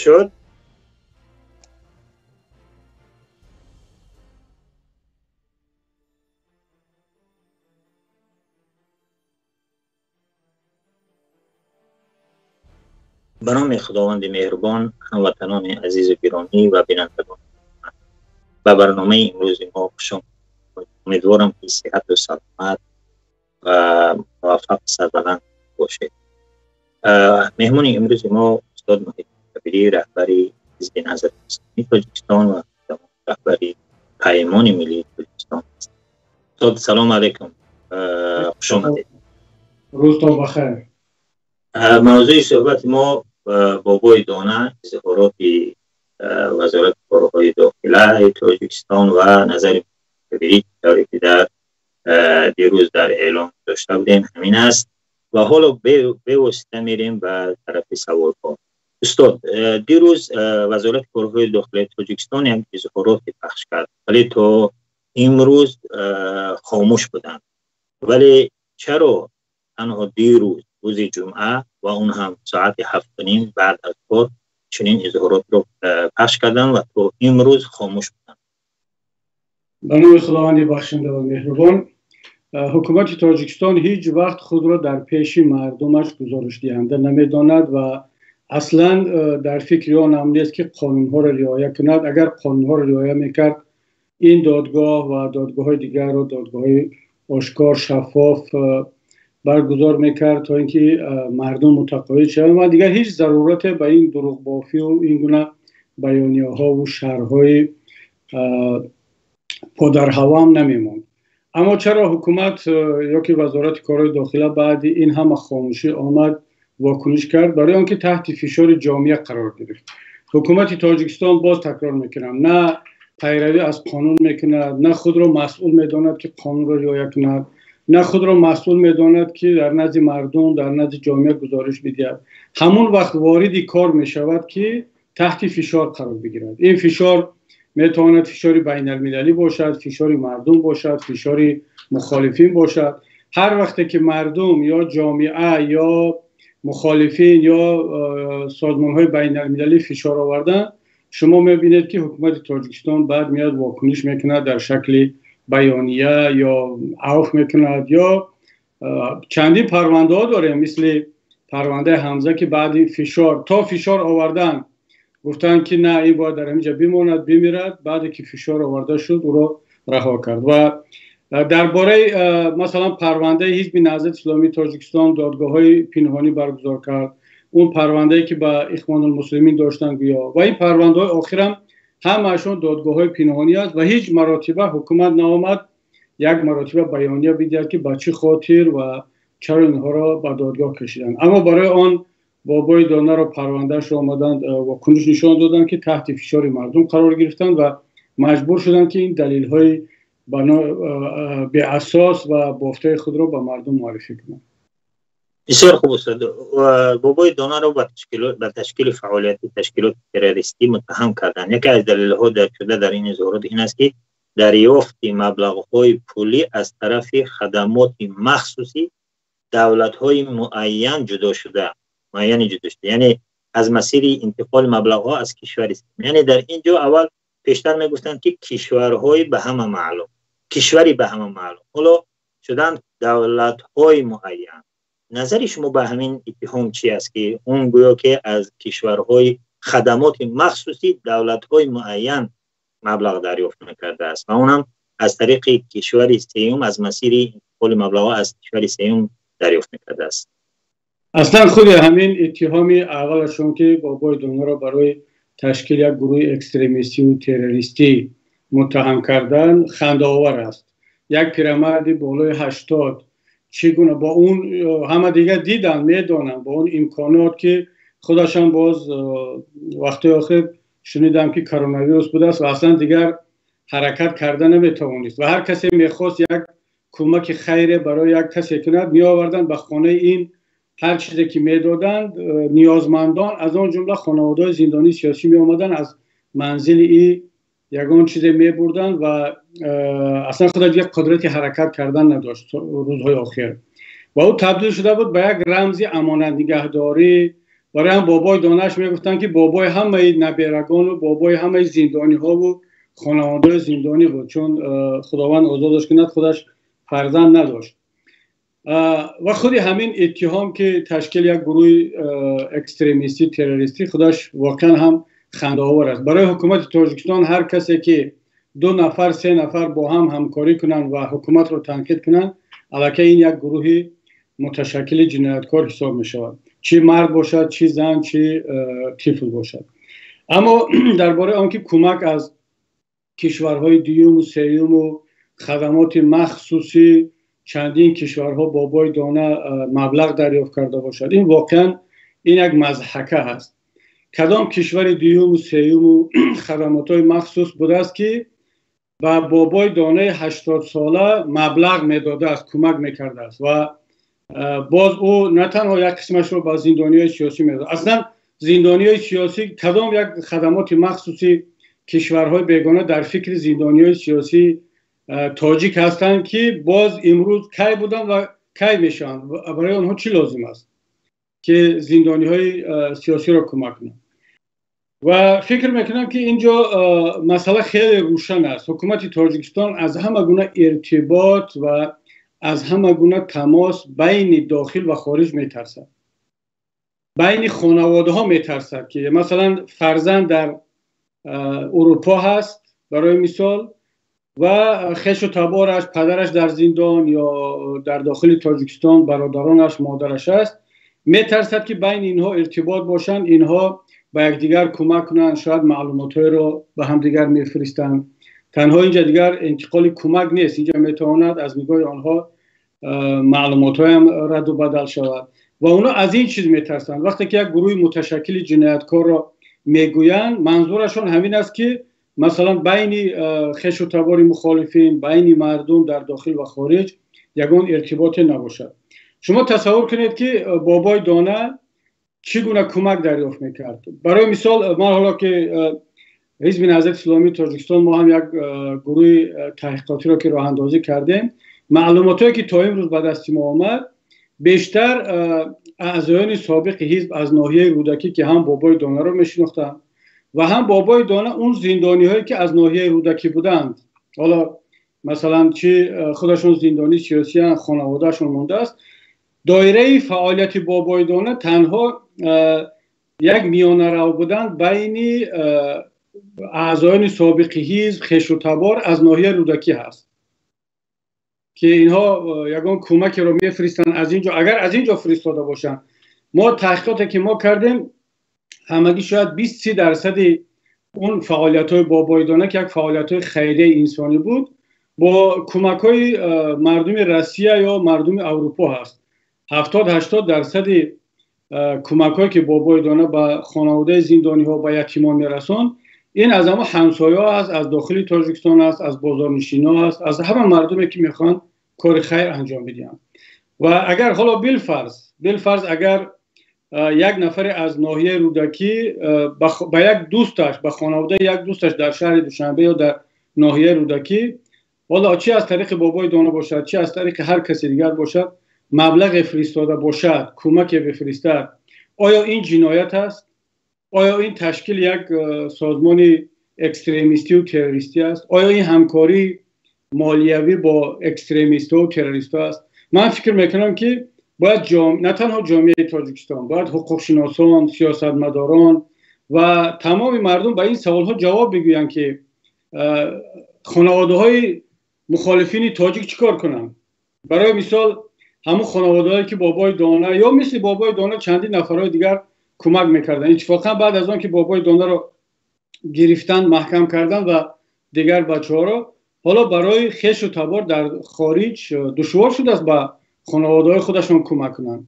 شد. به نام خداوند مهربان، هموطنان عزیز و گرامی و بینندگان به برنامه امروز ما خوش آمدید. امیدوارم که صحت و سلامت و موفق سربلند باشید. مهمان امروز ما استاد محی کبیری، رهبر حزب نهضت اسلامی تاجیکستان و رهبر پیمان ملی تاجیکستان است. استاد سلام علیکم، خوش آمدید. روزتان بخیر. موضوع صحبت ما بابای دانه، اظهارات وزارت کارهای داخله تاجیکستان و نظر کبیری که در دیروز در اعلام داشته بودیم همین است و حالا به واسطه میریم به طرف سوال ها. استاد، دیروز وزارت کارهای داخله تاجیکستان یک اظهارات پخش کرد، ولی تا امروز خاموش بودند. ولی چرا تنها دیروز روز جمعه و اون هم ساعت 7:30 بعد از کار چنین اظهارات رو پخش کردن و تا امروز خاموش بودند؟ به نام خداوند بخشنده و مهربان. حکومت تاجیکستان هیچ وقت خود را در پیش مردمش گزارش دهنده نمیداند و اصلا در فکر آن هم نیست که قانونها را رعایت کند. اگر قانونها را رعایت میکرد این دادگاه و دادگاه های دیگر را دادگاه های آشکار شفاف برگزار میکرد تا اینکه مردم متقاعد شوند و دیگر هیچ ضرورت به این دروغ بافی و این گونه بیانیه ها و شرح‌های پادرهوا هم نمیماند. اما چرا حکومت یا که وزارت کارهای داخله بعد این همه خاموشی آمد واکنش کرد؟ برای آنکه تحت فشار جامعه قرار گرفت. حکومت تاجیکستان، باز تکرار میکنم، نه پیروی از قانون میکند، نه خود را مسئول میداند که قانون را رعایت کند، نه خود را مسئول میداند که در نزد مردم، در نزد جامعه گزارش بدهد. همون وقت وارد کار میشود که تحت فشار قرار بگیرد. این فشار میتواند فشار بین المللی باشد، فشار مردم باشد، فشار مخالفین باشد. هر وقت که مردم یا جامعه یا مخالفین یا سازمان های بین المللی فشار آوردن، شما میبینید که حکومت تاجیکستان بعد میاد واکنش میکند در شکل بیانیه یا عفو میکند. یا چندین پرونده ها داریم، مثل پرونده حمزه که بعد فشار تا فشار آوردن گفتن که نه این باید در اینجا بماند بمیرد، بعد که فشار آورده شد او را رها کرد. و درباره مثلا پرونده حزب نهضت اسلامی تاجیکستان دادگاه های پنهانی برگزار کرد، اون پرونده که با اخوان المسلمین داشتن گویا، و این پرونده های آخرم همه‌شون دادگاه های پنهانی است و هیچ مراتبه حکومت نآمد یک مراتبه بیانیه بدهد که با چه خاطر و چرا اینها را به دادگاه کشیدن. اما برای آن بابای دانه را پروندهش را آمدند واکنش نشان دادند که تحت فشار مردم قرار گرفتند و مجبور شدند که این دلیل های به اساس و بافته خود را به مردم معرفی کنند. بسیار خوب استاد. بابای دانه را به تشکیل فعالیت تشکیلات تروریستی متهم کردند. یکی از دلیل ها در شده در این اظهارات این است که دریافت مبلغ های پولی از طرف خدمات مخصوصی دولت های معین جدا شده، یعنی از مسیر انتقال مبلغ ها از کشور است. یعنی در اینجا اول پیشتر میگفتند که کشورهای به همه معلوم، کشوری به همه معلوم، حالا شدن دولت های معین. نظر شما به همین اتهام چی است که اون گویا که از کشورهای خدمات مخصوصی دولت های معین مبلغ دریافت میکرده است و اونم از طریق کشور سیوم، از مسیر انتقال مبلغ از کشور سیوم دریافت میکرده است؟ اصلا خود همین اتهام اولشون که بابای دنیا را برای تشکیل یک گروه اکستریمیستی و تروریستی متهم کردن خنده آور است. یک پیرمردی بالای 80 چگونه با اون همه دیگه دیدن میدونن با اون امکانات که خودشان باز وقتی آخر شنیدم که کرونا ویروس بوده است و اصلا دیگر حرکت کرده نمیتوانست و هر کسی میخواست یک کمک خیر برای یک کسی کند میآوردن به خانه این، هر چیزی که میدادند نیازمندان از آن جمله خانواده‌های زندانی سیاسی می آمدن از منزل ای یگان چیزی می بردن و اصلا خودش یک قدرت حرکت کردن نداشت روزهای آخر و او تبدیل شده بود به یک رمز امانت نگهداری Барои ҳам бобои Донаш мегуфтанд, ки бобои ҳамаи наберагону бобои ҳамаи зиндониҳову хонаводаи зиндонӣ буд, чун Худованд озодаш кунад, худаш фарзанд надошт. Ва худи ҳамин иттиҳом, ки ташкили як гурӯҳи экстремистӣ, террористӣ, худаш воқеан ҳам хандаовар аст. Барои ҳукумати Тоҷикистон ҳар касе ки ду нафар, се нафар бо ҳам ҳамкорӣ кунанд ва ҳукуматро танқид кунанд, аллакай ин як гурӯҳи муташаккили ҷинояткор ҳисоб мешавад, чӣ мард бошад, чӣ зан, чӣ тифл бошад. Аммо дар бораи он ки кӯмак аз кишварҳои дуюму сеюму хадамоти махсуси чандин кишварҳо бобои Дона маблағ дарёфт карда бошад, ин воқеан ин як мазҳака ҳаст. Кадом кишвари дуюму сеюму хадамотҳои махсус будааст, ки ба бобои Донаи 80сола маблағ медодааст, кӯмак мекардааст? Ва боз ӯ на танҳо як қисмашро ба зиндониҳои сиёсӣ медод. Аслан зиндониҳои сиёсӣ, кадом як хадамоти махсуси кишварҳои бегона дар фикри зиндониҳои сиёсӣ тоҷик ҳастанд, ки боз имрӯз кай буданд ва кай мешаванд? Барои онҳо чӣ лозим аст, ки зиндониҳои сиёсиро кӯмак кунанд? Ва фикр мекунам, ки инҷо масъала хеле рӯшан аст. Ҳукумати Тоҷикистон аз ҳама гуна иртибот ва аз ҳама гуна тамос байни дохил ва хориҷ метарсад, байни хонаводаҳо метарсад, ки масалан фарзанд дар Урупо ҳаст, барои мисол, ва хешу табораш, падараш дар зиндон ё дар дохили Тоҷикистон бародаронаш, модараш аст. Метарсад, ки байни инҳо иртибот бошанд, инҳо ба якдигар кӯмак кунанд, шояд маълумотҳоеро ба ҳамдигар мефиристанд. Танҳо инҷа дигар интиқоли кӯмак нест, инҷа метавонад аз нигоҳи онҳо маълумотҳоям раду бадал шавад ва онҳо аз ин чиз метарсанд. Вақте ки як гурӯҳи муташаккили ҷинояткорро мегӯянд, манзурашон ҳамин аст, ки масалан байни хешу табори мухолифин, байни мардум дар дохил ва хориҷ ягон иртиботе набошад. Шумо тасаввур кунед, ки бобои Дона чӣ гуна кӯмак дарёфт мекард. Барои мисол, ман ҳоло ки Ҳизби Наҳзати Исломии Тоҷикистон, мо ҳам як гурӯҳи таҳқиқотиро ки роҳандозӣ кардем, маълумотҳое ки то имрӯз ба дасти мо омад, бештар аъзоёни собиқи ҳизб аз ноҳияи Рӯдакӣ, ки ҳам бобои Донаро мешинохтанд ва ҳам бобои Дона он зиндониҳое ки аз ноҳияи Рӯдакӣ буданд, ҳоло масалан чӣ худашон зиндонии сиёсиянд, хонаводаашон мондааст. Доираи фаъолияти бобои Дона танҳо як миёнарав буданд байни аъзоёни собиқи ҳизб, хешу табор аз ноҳияи Рӯдакӣ ҳаст, ки инҳо ягон кӯмакеро мефиристанд аз ин ҷо, агар аз ин ҷо фиристода бошанд. Мо таҳқиқоте ки мо кардем, ҳамагӣ шояд 20-30 дарсади он фаъолиятҳои бобои Дона, ки як фаъолиятҳои хайрияи инсонӣ буд, бо кӯмакҳои мардуми Россия ё мардуми Аврупо ҳаст. 70-80 дарсади кӯмакҳое ки бобои Дона ба хонаводаи зиндониҳо, ба ятимон мерасонд, ин аз ҳама ҳамсояҳо аст, аз дохили Тоҷикистон аст, аз бозорнишино аст, аз ҳама мардуме ки мехоҳанд кори хайр анҷом бидиҳанд. Ва агар ҳоло билфарз агар як нафаре аз ноҳияи Рӯдакӣ ба як дӯсташ, ба хонаводаи як дӯсташ дар шаҳри Душанбе ё дар ноҳияи Рӯдакӣ, ҳоло чӣ аз тариқи бобои Дона бошад, чӣ аз тариқи ҳар каси дигар бошад, маблағе фиристода бошад, кӯмаке бифиристад, оё ин ҷиноят аст? Оё ин ташкили як созмони экстремистию террористӣ аст? Оё ин ҳамкории молиявӣ бо экстремистҳо террористҳо аст? Ман фикр мекунам, ки бояд на танҳо ҷомеаи Тоҷикистон, бояд ҳуқуқшиносон, сиёсатмадорон ва тамоми мардум ба ин саволҳо ҷавоб бигӯянд, ки хонаводаҳои мухолифини тоҷик чӣ кор кунанд. Барои мисол, ҳамун хонаводаҳое ки бобои Дона ё мисли бобои Дона чандин нафарҳои дигар кӯмак мекарданд. Иттифоқан баъд аз он ки бобои Донаро гирифтан, маҳкам кардан ва дигар бачаҳоро, ҳоло барои хешу табор дар хориҷ душвор шудааст ба хонаводаҳои худашон кӯмак кунанд.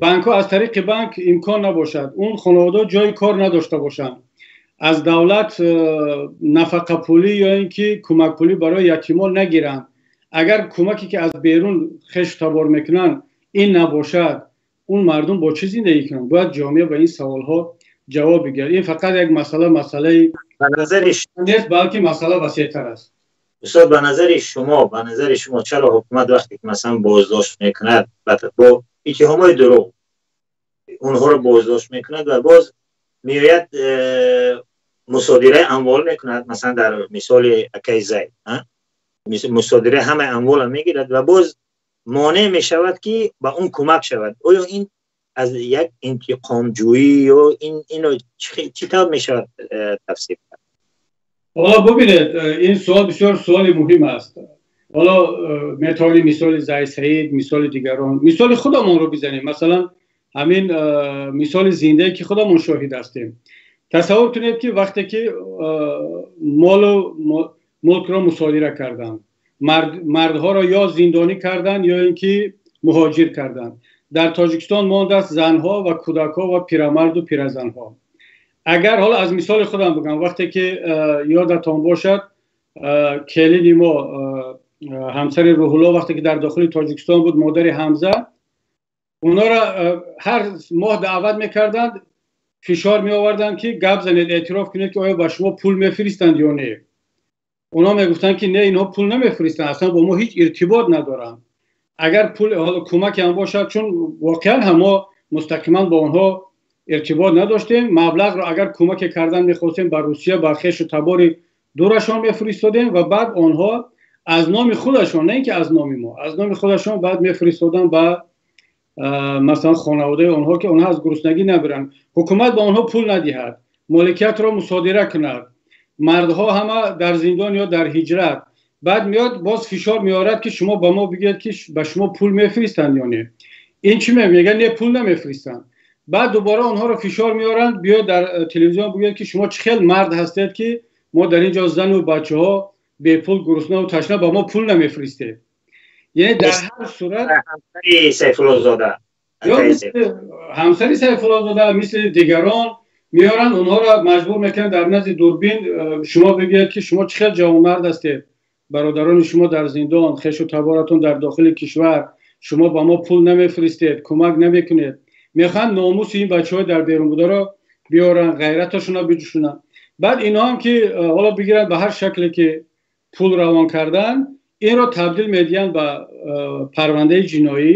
Банкҳо, аз тариқи банк имкон набошад, он хонаводаҳо ҷои кор надошта бошанд, аз давлат нафақапулӣ ё ин ки кӯмакпулӣ барои ятимон нагиранд, агар кӯмаке ки аз берун хешу табор мекунанд, ин набошад, он мардум бо чӣ зиндагӣ кунанд? Бояд ҷомеа ба ин саволҳо ҷавоб бигирад. Ин фақат як масъала, масъалаи нест, балки масъала васеътар аст. Устод, ба назари шумо чаро ҳукумат вақте ки масалан боздошт мекунад бо иттиҳомҳои дурӯғ онҳоро боздошт мекунад ва боз меояд мусодираи амвол мекунад. Масалан, дар мисоли акаи Зайд мусодираи ҳамаи амволро мегирад ва боз монеъ мешавад, ки ба он кӯмак шавад. Оё ин аз як интиқомҷӯӣ ё инро чӣ тавр мешавад тафсир кард? Ҳоло бубинед, ин суол бисёр суоли муҳим аст. Ҳоло метавонем мисоли Зайд Саид, мисоли дигарон, мисоли худамонро бизанем. Масалан, ҳамин мисоли зиндае, ки худамон шоҳид ҳастем. Тасаввур кунед, ки вақте ки молу мулкро мусодира карданд, мардҳоро ё зиндонӣ карданд, ё ин ки муҳоҷир карданд, дар Тоҷикистон мондааст занҳо ва кӯдакҳо ва пирамарду пиразанҳо. Агар ҳоло аз мисоли худам бигӯям, вақте ки, ёдатон бошад, келини мо, ҳамсари Рӯҳулло, вақте ки дар дохили Тоҷикистон буд, модари Ҳамза, онҳоро ҳар моҳ даъват мекарданд, фишор меоварданд, ки гап занед, эътироф кунед, ки оё ба шумо пул мефиристанд ё не. Онҳо мегуфтанд, ки не, инҳо пул намефиристанд, аслан бо мо ҳеҷ иртибот надоранд. Агар пул ҳоло кӯмаке ҳам бошад, чун воқеан ҳам мо мустақиман бо онҳо иртибот надоштем, маблағро агар кӯмаке кардан мехостем, ба Русия, ба хешу табори дурашон мефиристодем ва баъд онҳо аз номи худашон, на ин ки аз номи мо, аз номи худашон баъд мефиристоданд ба масалан хонаводаи онҳо, ки онҳо аз гуруснагӣ набиранд. Ҳукумат ба онҳо пул надиҳад, моликиятро мусодира кунад, мардҳо ҳама дар зиндон ё дар ҳиҷрат. Баъд меояд, боз фишор меорад, ки шумо ба мо бигӯед, ки ба шумо пул мефиристанд ё не. Ин чӣ мегӯяд? Не, пул намефиристанд. Баъд дубора онҳоро фишор меоранд: биё дар телевизион бигӯед, ки шумо чӣ хел мард ҳастед, ки мо дар ин ҷо зану бачаҳо бепул, гуруснаву ташна, ба мо пул намефиристед. Яъне дар ҳар сурат ҳамсари Сайфуллозода. Ҳамсари Сайфуллозода, мисли дигарон, меоранд, онҳоро маҷбур мекунанд дар назди дурбин: шумо бигӯед, ки шумо чӣ хел ҷавонмард ҳастед, бародарони шумо дар зиндон, хешу таборатон дар дохили кишвар, шумо ба мо пул намефиристед, кӯмак намекунед. Мехоҳанд номуси ин бачаҳои дар берун бударо биёранд, ғайраташонро биҷӯшонанд. Баъд инҳо ҳам ки ҳоло бигиранд, ба ҳар шакле ки пул равон кардан, инро табдил медиҳанд ба парвандаи ҷиноӣ.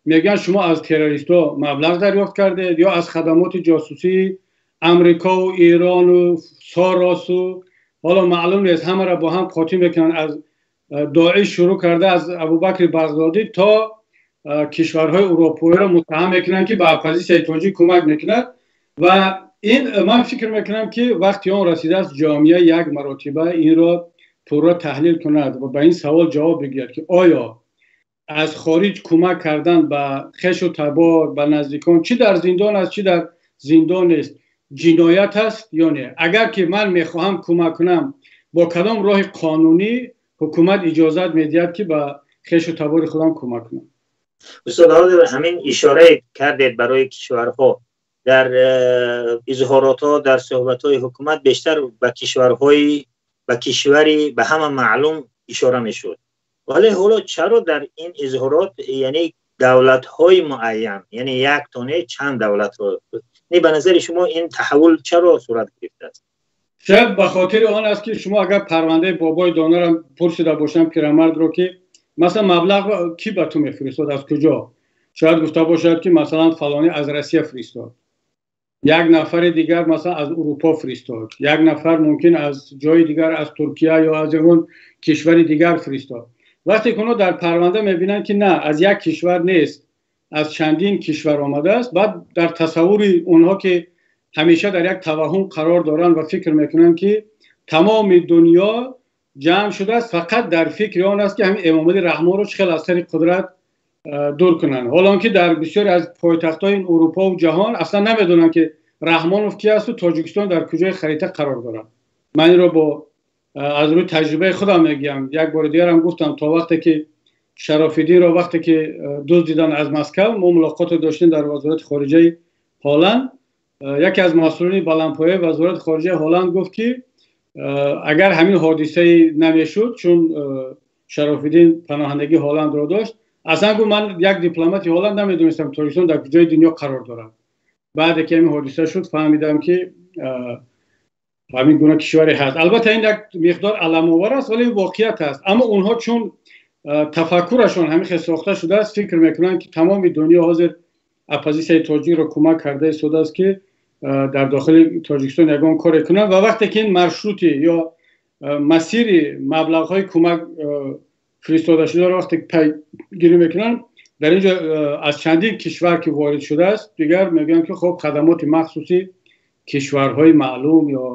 Мегӯянд, шумо аз террористҳо маблағ дарёфт кардед ё аз хадамоти ҷосусии Амрикову Эрону Соросу, ҳоло маълум нест, ҳамаро бо ҳам қотӣ мекунанд, аз Доиш шурӯъ карда, аз Абубакри Бағдодӣ то кишварҳои урупоиро муттаҳам мекунанд, ки ба оппозитсияи тоҷик кӯмак мекунад. Ва ин, ман фикр мекунам, ки вақти он расидааст, ҷомеа як маротиба инро пурра таҳлил кунад ва ба ин савол ҷавоб бигӯяд, ки оё аз хориҷ кӯмак кардан ба хешу табор, ба наздикон, чӣ дар зиндон аст, чӣ дар зиндон нест, ҷиноят аст ё не. Агар ки ман мехоҳам кӯмак кунам, бо кадом роҳи қонунӣ ҳукумат иҷозат медиҳад, ки ба хешу табори худам кӯмак кунам? Устод, ҳозир ҳамин ишора кардед барои кишварҳо. Дар изҳоротҳо, дар суҳбатҳои ҳукумат бештар ба кишварҳои, ба кишвари ба ҳама маълум ишора мешуд, вале ҳоло чаро дар ин изҳорот, яъне давлатҳои муайян, яъне як то не, чанд давлатро не? Ба назари шумо ин таҳаввул чаро сурат гирифтааст? Шояд ба хотири он аст, ки шумо агар парвандаи Бобои Донаро пурсида бошам, пирамардро, ки масалан маблағро кӣ ба ту мефиристод, аз куҷо, шояд гуфта бошад, ки масалан фалонӣ аз Россия фиристод, як нафари дигар масалан аз Урупо фиристод, як нафар мумкин аз ҷои дигар, аз Туркия ё аз ягон кишвари дигар фиристод. Вақте ки онҳо дар парванда мебинанд, ки на, аз як кишвар нест, аз чандин кишвар омадааст, баъд дар тасаввури онҳо, ки ҳамеша дар як таваҳҳум қарор доранд ва фикр мекунанд, ки тамоми дунё ҷамъ шудааст, фақат дар фикри он аст, ки ҳамин Эмомалӣ Раҳмонро чӣ хел аз сари қудрат дур кунанд. Ҳоло он ки дар бисёре аз пойтахтҳои Урупову ҷаҳон аслан намедонанд, ки Раҳмонов ки асту Тоҷикистон дар куҷои харита қарор дорад. Ман инро бо аз рӯи таҷрибаи худам мегӯям. Як бори дигарам гуфтам, то вақте ки Шарофиддинро, вақте ки дуздидан аз Москав, мо мулоқоте доштем дар Вазорати хориҷаи Ҳолланд. Яке аз масъулини баландпояи Вазорати хориҷаи Ҳолланд гуфт, ки агар ҳамин ҳодисае намешуд, чун Шарофиддин паноҳандагии Ҳолландро дошт, аслан гуфт, ман як дипломати Ҳолланд намедонистам, Тоҷикистон дар куҷои дунё қарор дорад. Баъде ки ҳамин ҳодиса шуд, фаҳмидам, ки ҳамин гуна кишваре ҳаст. Албатта, ин як миқдор аламовар аст, вале ин воқеият аст. Аммо онҳо, чун тафаккурашон ҳамин хел сохта шудааст, фикр мекунанд, ки тамоми дунё ҳозир оппозитсияи тоҷикро кӯмак карда истодааст, ки дар дохили Тоҷикистон ягон коре кунад. Ва вақте ки ин маршрути ё масири маблағҳои кӯмак фиристодашударо вақте пайгирӣ мекунанд, дар инҷо аз чандин кишвар ки ворид шудааст, дигар мегӯянд, ки хоб, хадамоти махсуси кишварҳои маълум ё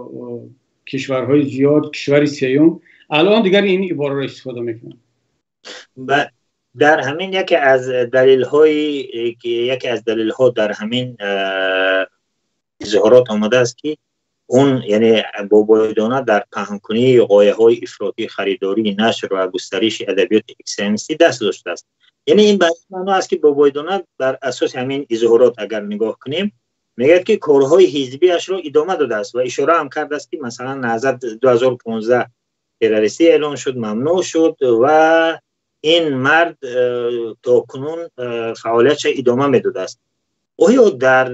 кишварҳои зиёд, кишвари сеюм, алон дигар ин ибораро истифода мекунанд. Дар ҳамин яке аз далелҳои, яке аз далелҳо дар ҳамин изҳорот омадааст, ки он, яъне Бобои Дона, дар паҳнкунии ғояҳои ифротӣ, харидорӣ, нашр ва густариши адабиёти экстремистӣ даст доштааст. Яъне ин ба ин маъно аст, ки Бобои Дона бар асоси ҳамин изҳорот агар нигоҳ кунем, мегӯяд, ки корҳои ҳизбиашро идома додааст ва ишора ҳам кардааст, ки масалан Наҳзат 2015 террористӣ эълон шуд, мамнӯъ шуд ва ин мард то кунун фаъолиятша идома медодааст. Оё дар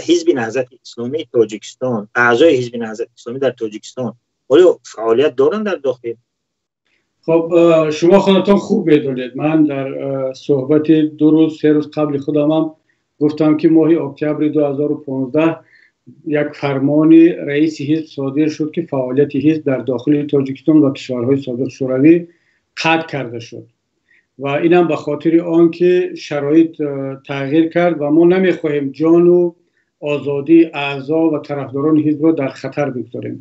Ҳизби Наҳзати Исломии Тоҷикистон, аъзои Ҳизби Наҳзати Исломӣ дар Тоҷикистон оё фаъолият доранд дар дохил? Хоб, шумо худатон хуб медонед, ман дар суҳбати 2 рӯз, 3 рӯз қабли худамам гуфтам, ки моҳи октябри 2015 як фармони раиси ҳизб содир шуд, ки фаъолияти ҳизб дар дохили Тоҷикистон ва кишварҳои собиқ Шӯравӣ қатъ карда шуд. Ва инам ба хотири он ки шароит тағйир кард ва мо намехоҳем ҷону озодии аъзо ва тарафдорони ҳизбро дар хатар бигузорем.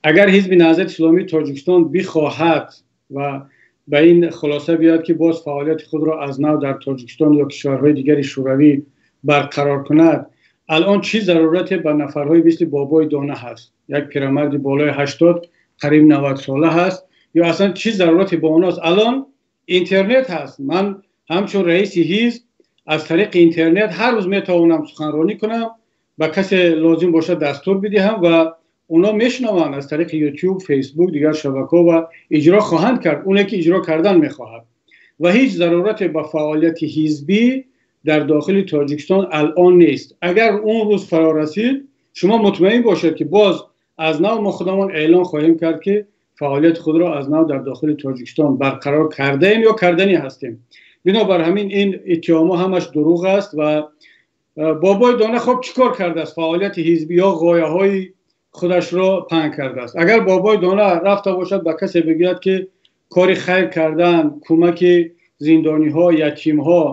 Агар Ҳизби Наҳзати Исломии Тоҷикистон бихоҳад ва ба ин хулоса биёяд, ки боз фаъолияти худро аз нав дар Тоҷикистон ё кишварҳои дигари Шӯравӣ барқарор кунад, алон чӣ зарурате ба нафарҳои мисли Бобои Дона ҳаст? Як пирамарди болои 80, қариб 90 сола ҳаст. Ё аслан чӣ зарурате ба оност? Алон интернет ҳаст. Ман ҳамчун раиси ҳизб аз тариқи интернет ҳар рӯз метавонам суханронӣ кунам, ба касе лозим бошад дастур бидиҳам ва оно мешунаванд аз тариқи Ютуб, Фейсбук, дигар шабакаҳо ва иҷро хоҳанд кард, оне ки иҷро кардан мехоҳад. Ва ҳеҷ зарурате ба фаъолияти ҳизбӣ дар дохили Тоҷикистон алон нест. Агар он рӯз фаро расид, шумо мутмаин бошед, ки боз аз нав мо худамон эълон хоҳем кард, ки фаъолияти худро аз нав дар дохили Тоҷикистон барқарор кардаем ё карданӣ ҳастем. Бинобар ҳамин ин иттиҳомҳо ҳамаш дурӯғ аст. Ва Бобои Дона хоб чӣ кор кардааст? Фаъолияти ҳизбӣ ё ғояҳои худашро паҳн кардааст. Агар Бобои Дона рафта бошад, ба касе бигӯяд, ки кори хайр кардан, кӯмаки зиндониҳо, ятимҳо,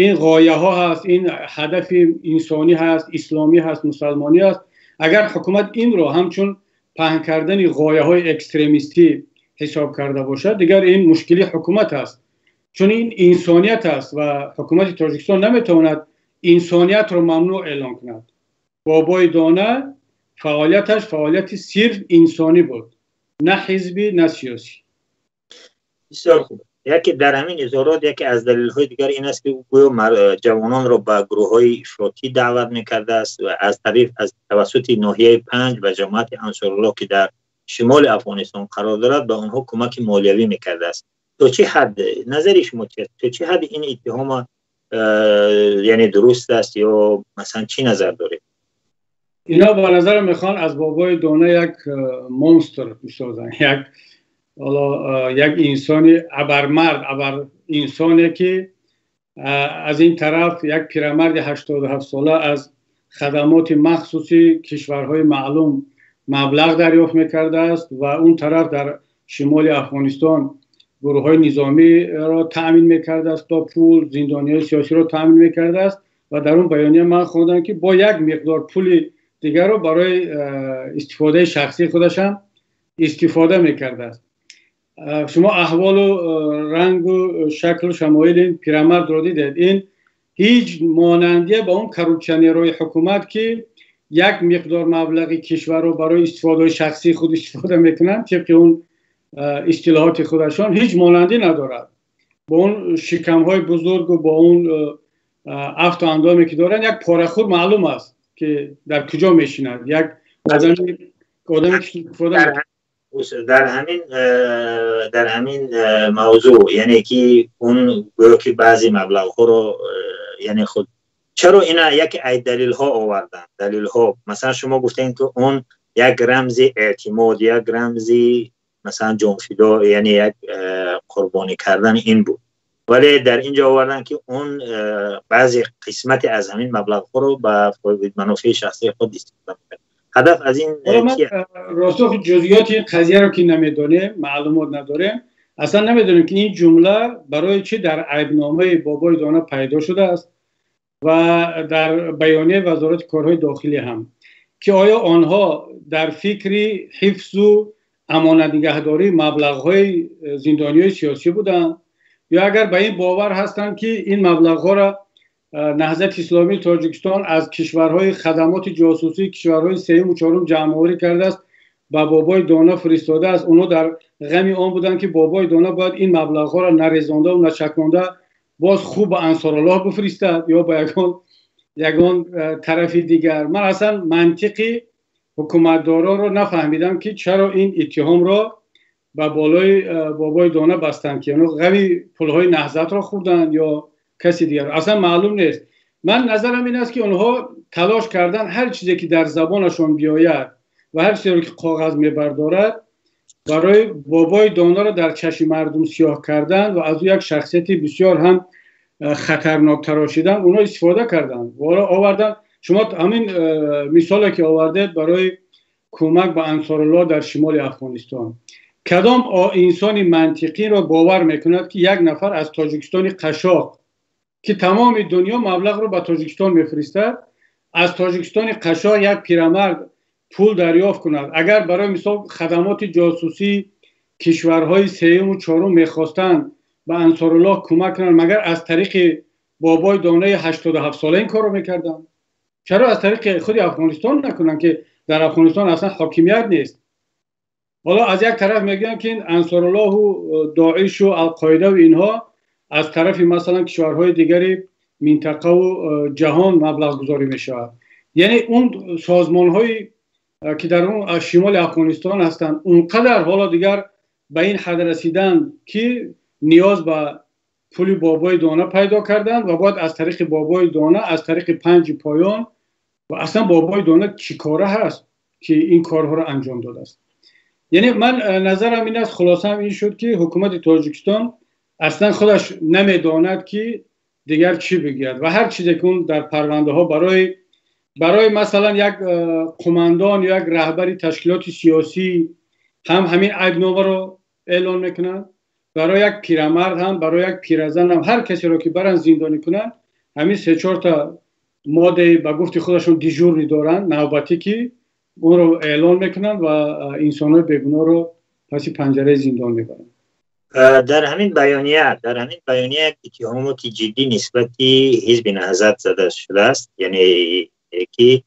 ин ғояҳо ҳаст, ин ҳадафи инсонӣ ҳаст, исломӣ ҳаст, мусалмонӣ аст, агар ҳукумат инро ҳамчун паҳн кардани ғояҳои экстремистӣ ҳисоб карда бошад, дигар ин мушкили ҳукумат аст, чун ин инсоният аст ва ҳукумати Тоҷикистон наметавонад инсониятро мамнӯъ эълон кунад. Бобои Дона фаъолияташ фаъолияти сирф инсонӣ буд, на ҳизбӣ, на сиёсӣ. Бисёр хуб. Яке дар ҳамин изҳорот яке аз далелҳои дигар ин аст, ки гӯё ҷавононро ба гурӯҳҳои ифротӣ даъват мекардааст ва аз тариқ аз тавассути ноҳияи Панҷ ва ҷамоати Ансоруллоҳ, ки дар шимоли Афғонистон қарор дорад, ба онҳо кӯмаки молиявӣ мекардааст. То чӣ ҳад, назари шумо чист, то чӣ ҳад ин иттиҳома, яъне дуруст аст ё масалан чӣ назар доред? Ино ба назарам мехоҳанд аз Бобои Дона як монстр бисозанд, як ҳоло як инсони абармард, абар инсоне, ки аз ин тараф як пирамарди 87 сола аз хадамоти махсуси кишварҳои маълум маблағ дарёфт мекардааст ва он тараф дар шимоли Афғонистон гурӯҳҳои низомиро таъмин мекардааст, бо пул зиндониҳои сиёсиро таъмин мекардааст. Ва дар он баёния ман хондам, ки бо як миқдор пули дигарро барои истифодаи шахсии худашам истифода мекардааст. Шумо аҳволу рангу шаклу шамоили ин пирамардро дидед. Ин ҳеҷ монандие ба он коррупсионерҳои ҳукумат, ки як миқдор маблағи кишварро барои истифодаҳои шахсии худ истифода мекунанд, тибқи он истилоҳоти худашон, ҳеҷ монандӣ надорад. Бо он шикамҳои бузургу бо он афту андоме ки доранд, як порахӯр маълум аст, ки дар куҷо мешинад, як одаме ки истифода Дар ҳамин мавзӯъ, яъне ки он гӯё ки баъзе маблағҳоро, яъне худ чаро ина яке ай далелҳо оварданд, далелҳо, масалан, шумо гуфтем, ки он як рамзи эътимод, як рамзи масалан ҷонфидо, яъне як қурбонӣ кардан ин буд. ولی در اینجا آوردن که اون بعضی قسمتی از همین مبلغ ها رو به منافع شخصی خود استفاده می‌کرد. هدف از این چیه؟ راسخ جزئیات این قضیه رو که نمیدونیم، معلومات نداریم، اصلا نمیدونیم که این جمله برای چه در عیبنامه بابای دانا پیدا شده است و در بیانیه وزارت کارهای داخلی هم، که آیا آنها در فکری حفظ و امانت نگهداری مبلغ‌های زندانی‌های سیاسی بودند، یا اگر به این باور هستند که این مبلغ‌ها را نهضت اسلامی تاجیکستان از کشورهای خدمات جاسوسی کشورهای سوم و چهارم جمع‌آوری کرده است و بابای دانا فرستاده است، اونا در غمی آن بودند که بابای دانا باید این مبلغ‌ها را نریزانده و نچکانده باز خوب به انصارالله بفرستد یا به یگان طرف دیگر. من اصلا منطقی حکومتدارا رو نفهمیدم که چرا این اتهام را به بالای بابای دانا بستند که اونا غمی پولهای نهضت را خوردن یا کسی دیگر، اصلا معلوم نیست. من نظرم این است که اونها تلاش کردن هر چیزی که در زبانشان بیاید و هر چیزی که کاغذ میبردارد برای بابای دانا را در چشم مردم سیاه کردن و از او یک شخصیت بسیار هم خطرناک تراشیدن، اونا استفاده کردن و آوردن. شما همین مثالی که آوردید برای کمک به انصارالله در شمال افغانستان، کدام انسان منطقی را باور میکند که یک نفر از تاجیکستان قشاق که تمام دنیا مبلغ رو به تاجیکستان میفرستد، از تاجیکستان قشاق یک پیرمرد پول دریافت کند؟ اگر برای مثال خدمات جاسوسی کشورهای سوم و چهارم میخواستند به انصارالله کمک کنند، مگر از طریق بابای دانای 87 ساله این کارو میکردن؟ چرا از طریق خود افغانستان نکنن که در افغانستان اصلا حاکمیت نیست؟ حالا از یک طرف میگن که این انصارالله و داعش و القاعده و اینها از طرف مثلا کشورهای دیگری منطقه و جهان مبلغ گذاری میشود. یعنی اون سازمان هایی که در اون شمال افغانستان هستند اونقدر حالا دیگر به این حد رسیدن که نیاز به پول بابای دانا پیدا کردن و باید از طریق بابای دانا، از طریق پنج پایان، و اصلا بابای دانا چی کاره هست که این کارها را انجام داده است؟ یعنی من نظرم این است، خلاصم این شد که حکومت تاجیکستان اصلا خودش نمیداند که دیگر چی بگوید و هر چیزی که اون در پرونده ها برای مثلا یک قماندان یا یک رهبری تشکیلات سیاسی هم همین عیبنامه رو اعلان میکنن، برای یک پیرمرد هم، برای یک پیرزن هم، هر کسی رو که برن زندانی کنن همین سه چهار تا ماده به گفت خودشون دیژورنی دارن، نوبتی که اون رو اعلان میکنن و انسان‌های بیگناه رو پس پنجره زندان میبرن. در همین بیانیه اتهامات جدی نسبت حزب نهضت زده شده است، یعنی که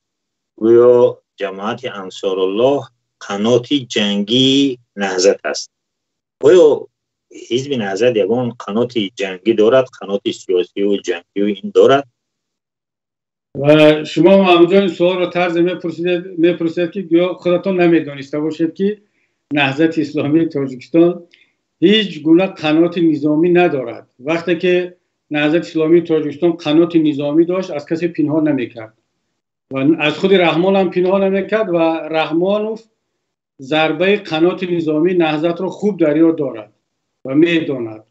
گویا جماعت انصارالله قنات جنگی نهضت است. آیا حزب نهضت یگان قنات جنگی دارد، قنات سیاسی و جنگی و این دارد؟ و شما محمود جان سوال را طرز میپرسید که گویا خودتان نمیدانسته باشید که نهضت اسلامی تاجیکستان هیچ گونه قنات نظامی ندارد. وقتی که نهضت اسلامی تاجیکستان قنات نظامی داشت از کسی پنهان نمیکرد و از خود رحمان هم پنهان نمیکرد و رحمانوف ضربه قنات نظامی نهضت را خوب در یاد دارد و میداند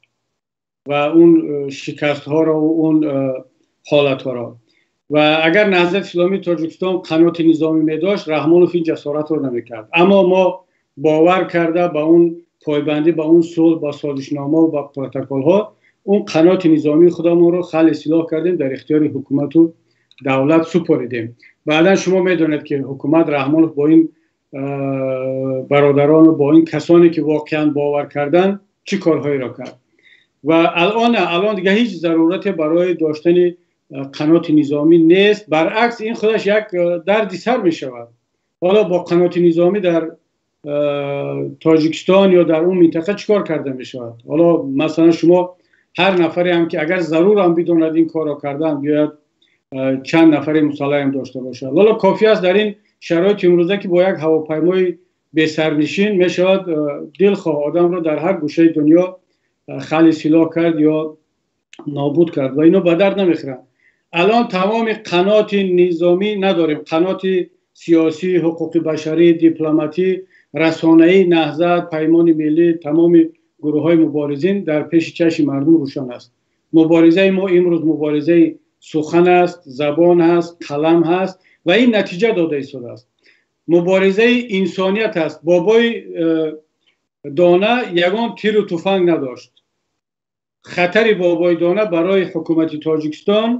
و اون شکست ها را و اون حالت ها را. و اگر نهضت اسلامی تاجیکستان قنات نظامی می داشت رحمانوف این جسارت را نمیکرد. اما ما باور کرده به اون پایبندی به اون صلح، با سازشنامه و با پروتکل ها، اون قنات نظامی خودمون رو خل سلاح کردیم، در اختیار حکومت و دولت سپردیم. بعدا شما میدونید که حکومت رحمانوف با این برادران و با این کسانی که واقعا باور کردن چه کارهایی را کرد. و الان دیگه هیچ ضرورتی برای داشتن قنات نظامی نیست. برعکس این خودش یک دردی سر می شود. حالا با قنات نظامی در تاجیکستان یا در اون منطقه چیکار کرده می شود؟ حالا مثلا شما هر نفری هم که اگر ضرور هم بداند این کار را کردن، بیاید چند نفری مسلح هم داشته باشد. حالا کافی است در این شرایط امروزه که با یک هواپیمای بی سرنشین می شود دلخواه آدم را در هر گوشه دنیا خالی سلاح کرد یا نابود کرد و اینو به درد نمیخورن. الان تمام قنات نظامی نداریم، قنات سیاسی، حقوق بشری، دیپلماتی، رسانه‌ای، نهضت، پیمان ملی، تمام گروه‌های مبارزین در پیش چشم مردم روشن است. Муборизаи мо имрӯз муборизаи сухан аст, забон аст, қалам ҳаст ва ин натиҷа дода истодааст. Муборизаи инсоният аст. Бобои Дона ягон тиру туфанг надошт. Хатари бобои Дона барои ҳукумати Тоҷикистон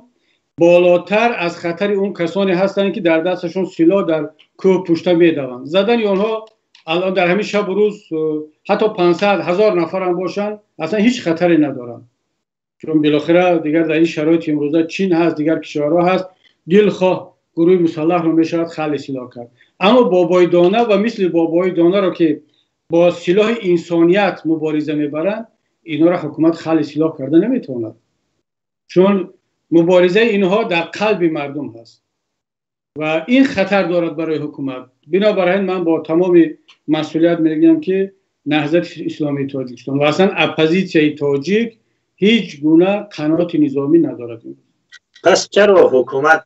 болотар аз хатари он касоне ҳастанд, ки дар дасташон силоҳ дар кӯҳ пушта медаванд. Задани онҳо алон дар ҳамин шабу рӯз ҳатто 500 ҳазор нафарам бошанд, аслан ҳеҷ хатаре надоранд. Чун билохира дигар дар ин шароити имрӯза Чин ҳаст, дигар кишварҳо ҳаст, дилхоҳ гурӯҳи мусаллаҳро мешавад халъи силоҳ кард. Аммо бобои Дона ва мисли бобои Донаро, ки бо силоҳи инсоният мубориза мебаранд, инҳоро ҳукумат халъи силоҳ карда наметавонад, чун муборизаи инҳо дар қалби мардум ҳаст ва ин хатар дорад барои ҳукумат. Бинобар ин ман бо тамоми масъулият мегӯям, ки Наҳзати Исломии Тоҷикистон ва аслан оппозитсияи тоҷик ҳеҷ гуна қаноти низомӣ надорад. Пас чаро ҳукумат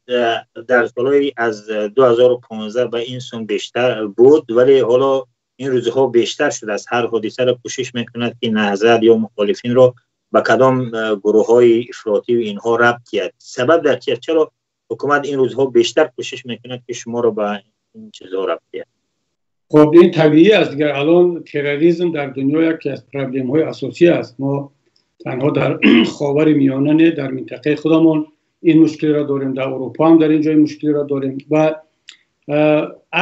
дар солҳои аз 2015 ба ин сум бештар буд, вале ҳоло ин рӯзҳо бештар шудааст? Ҳар ҳодисаро кӯшиш мекунад, ки Наҳзат ё мухолифинро ба кадом гурӯҳҳои ифротӣ инҳо рабт диҳад. Сабаб дар чист? Чаро ҳукумат ин рӯзҳо бештар кӯшиш мекунад, ки шуморо ба ин чизҳо рабт диҳад? Хуб, ин табиӣ аст. Дигар алон терроризм дар дунё яке аз проблемҳои асосӣ аст. Мо танҳо дар Ховари Миёна не, дар минтақаи худамон ин мушкилро дорем, дар Аврупо ҳам дар ин ҷой мушкилро дорем ва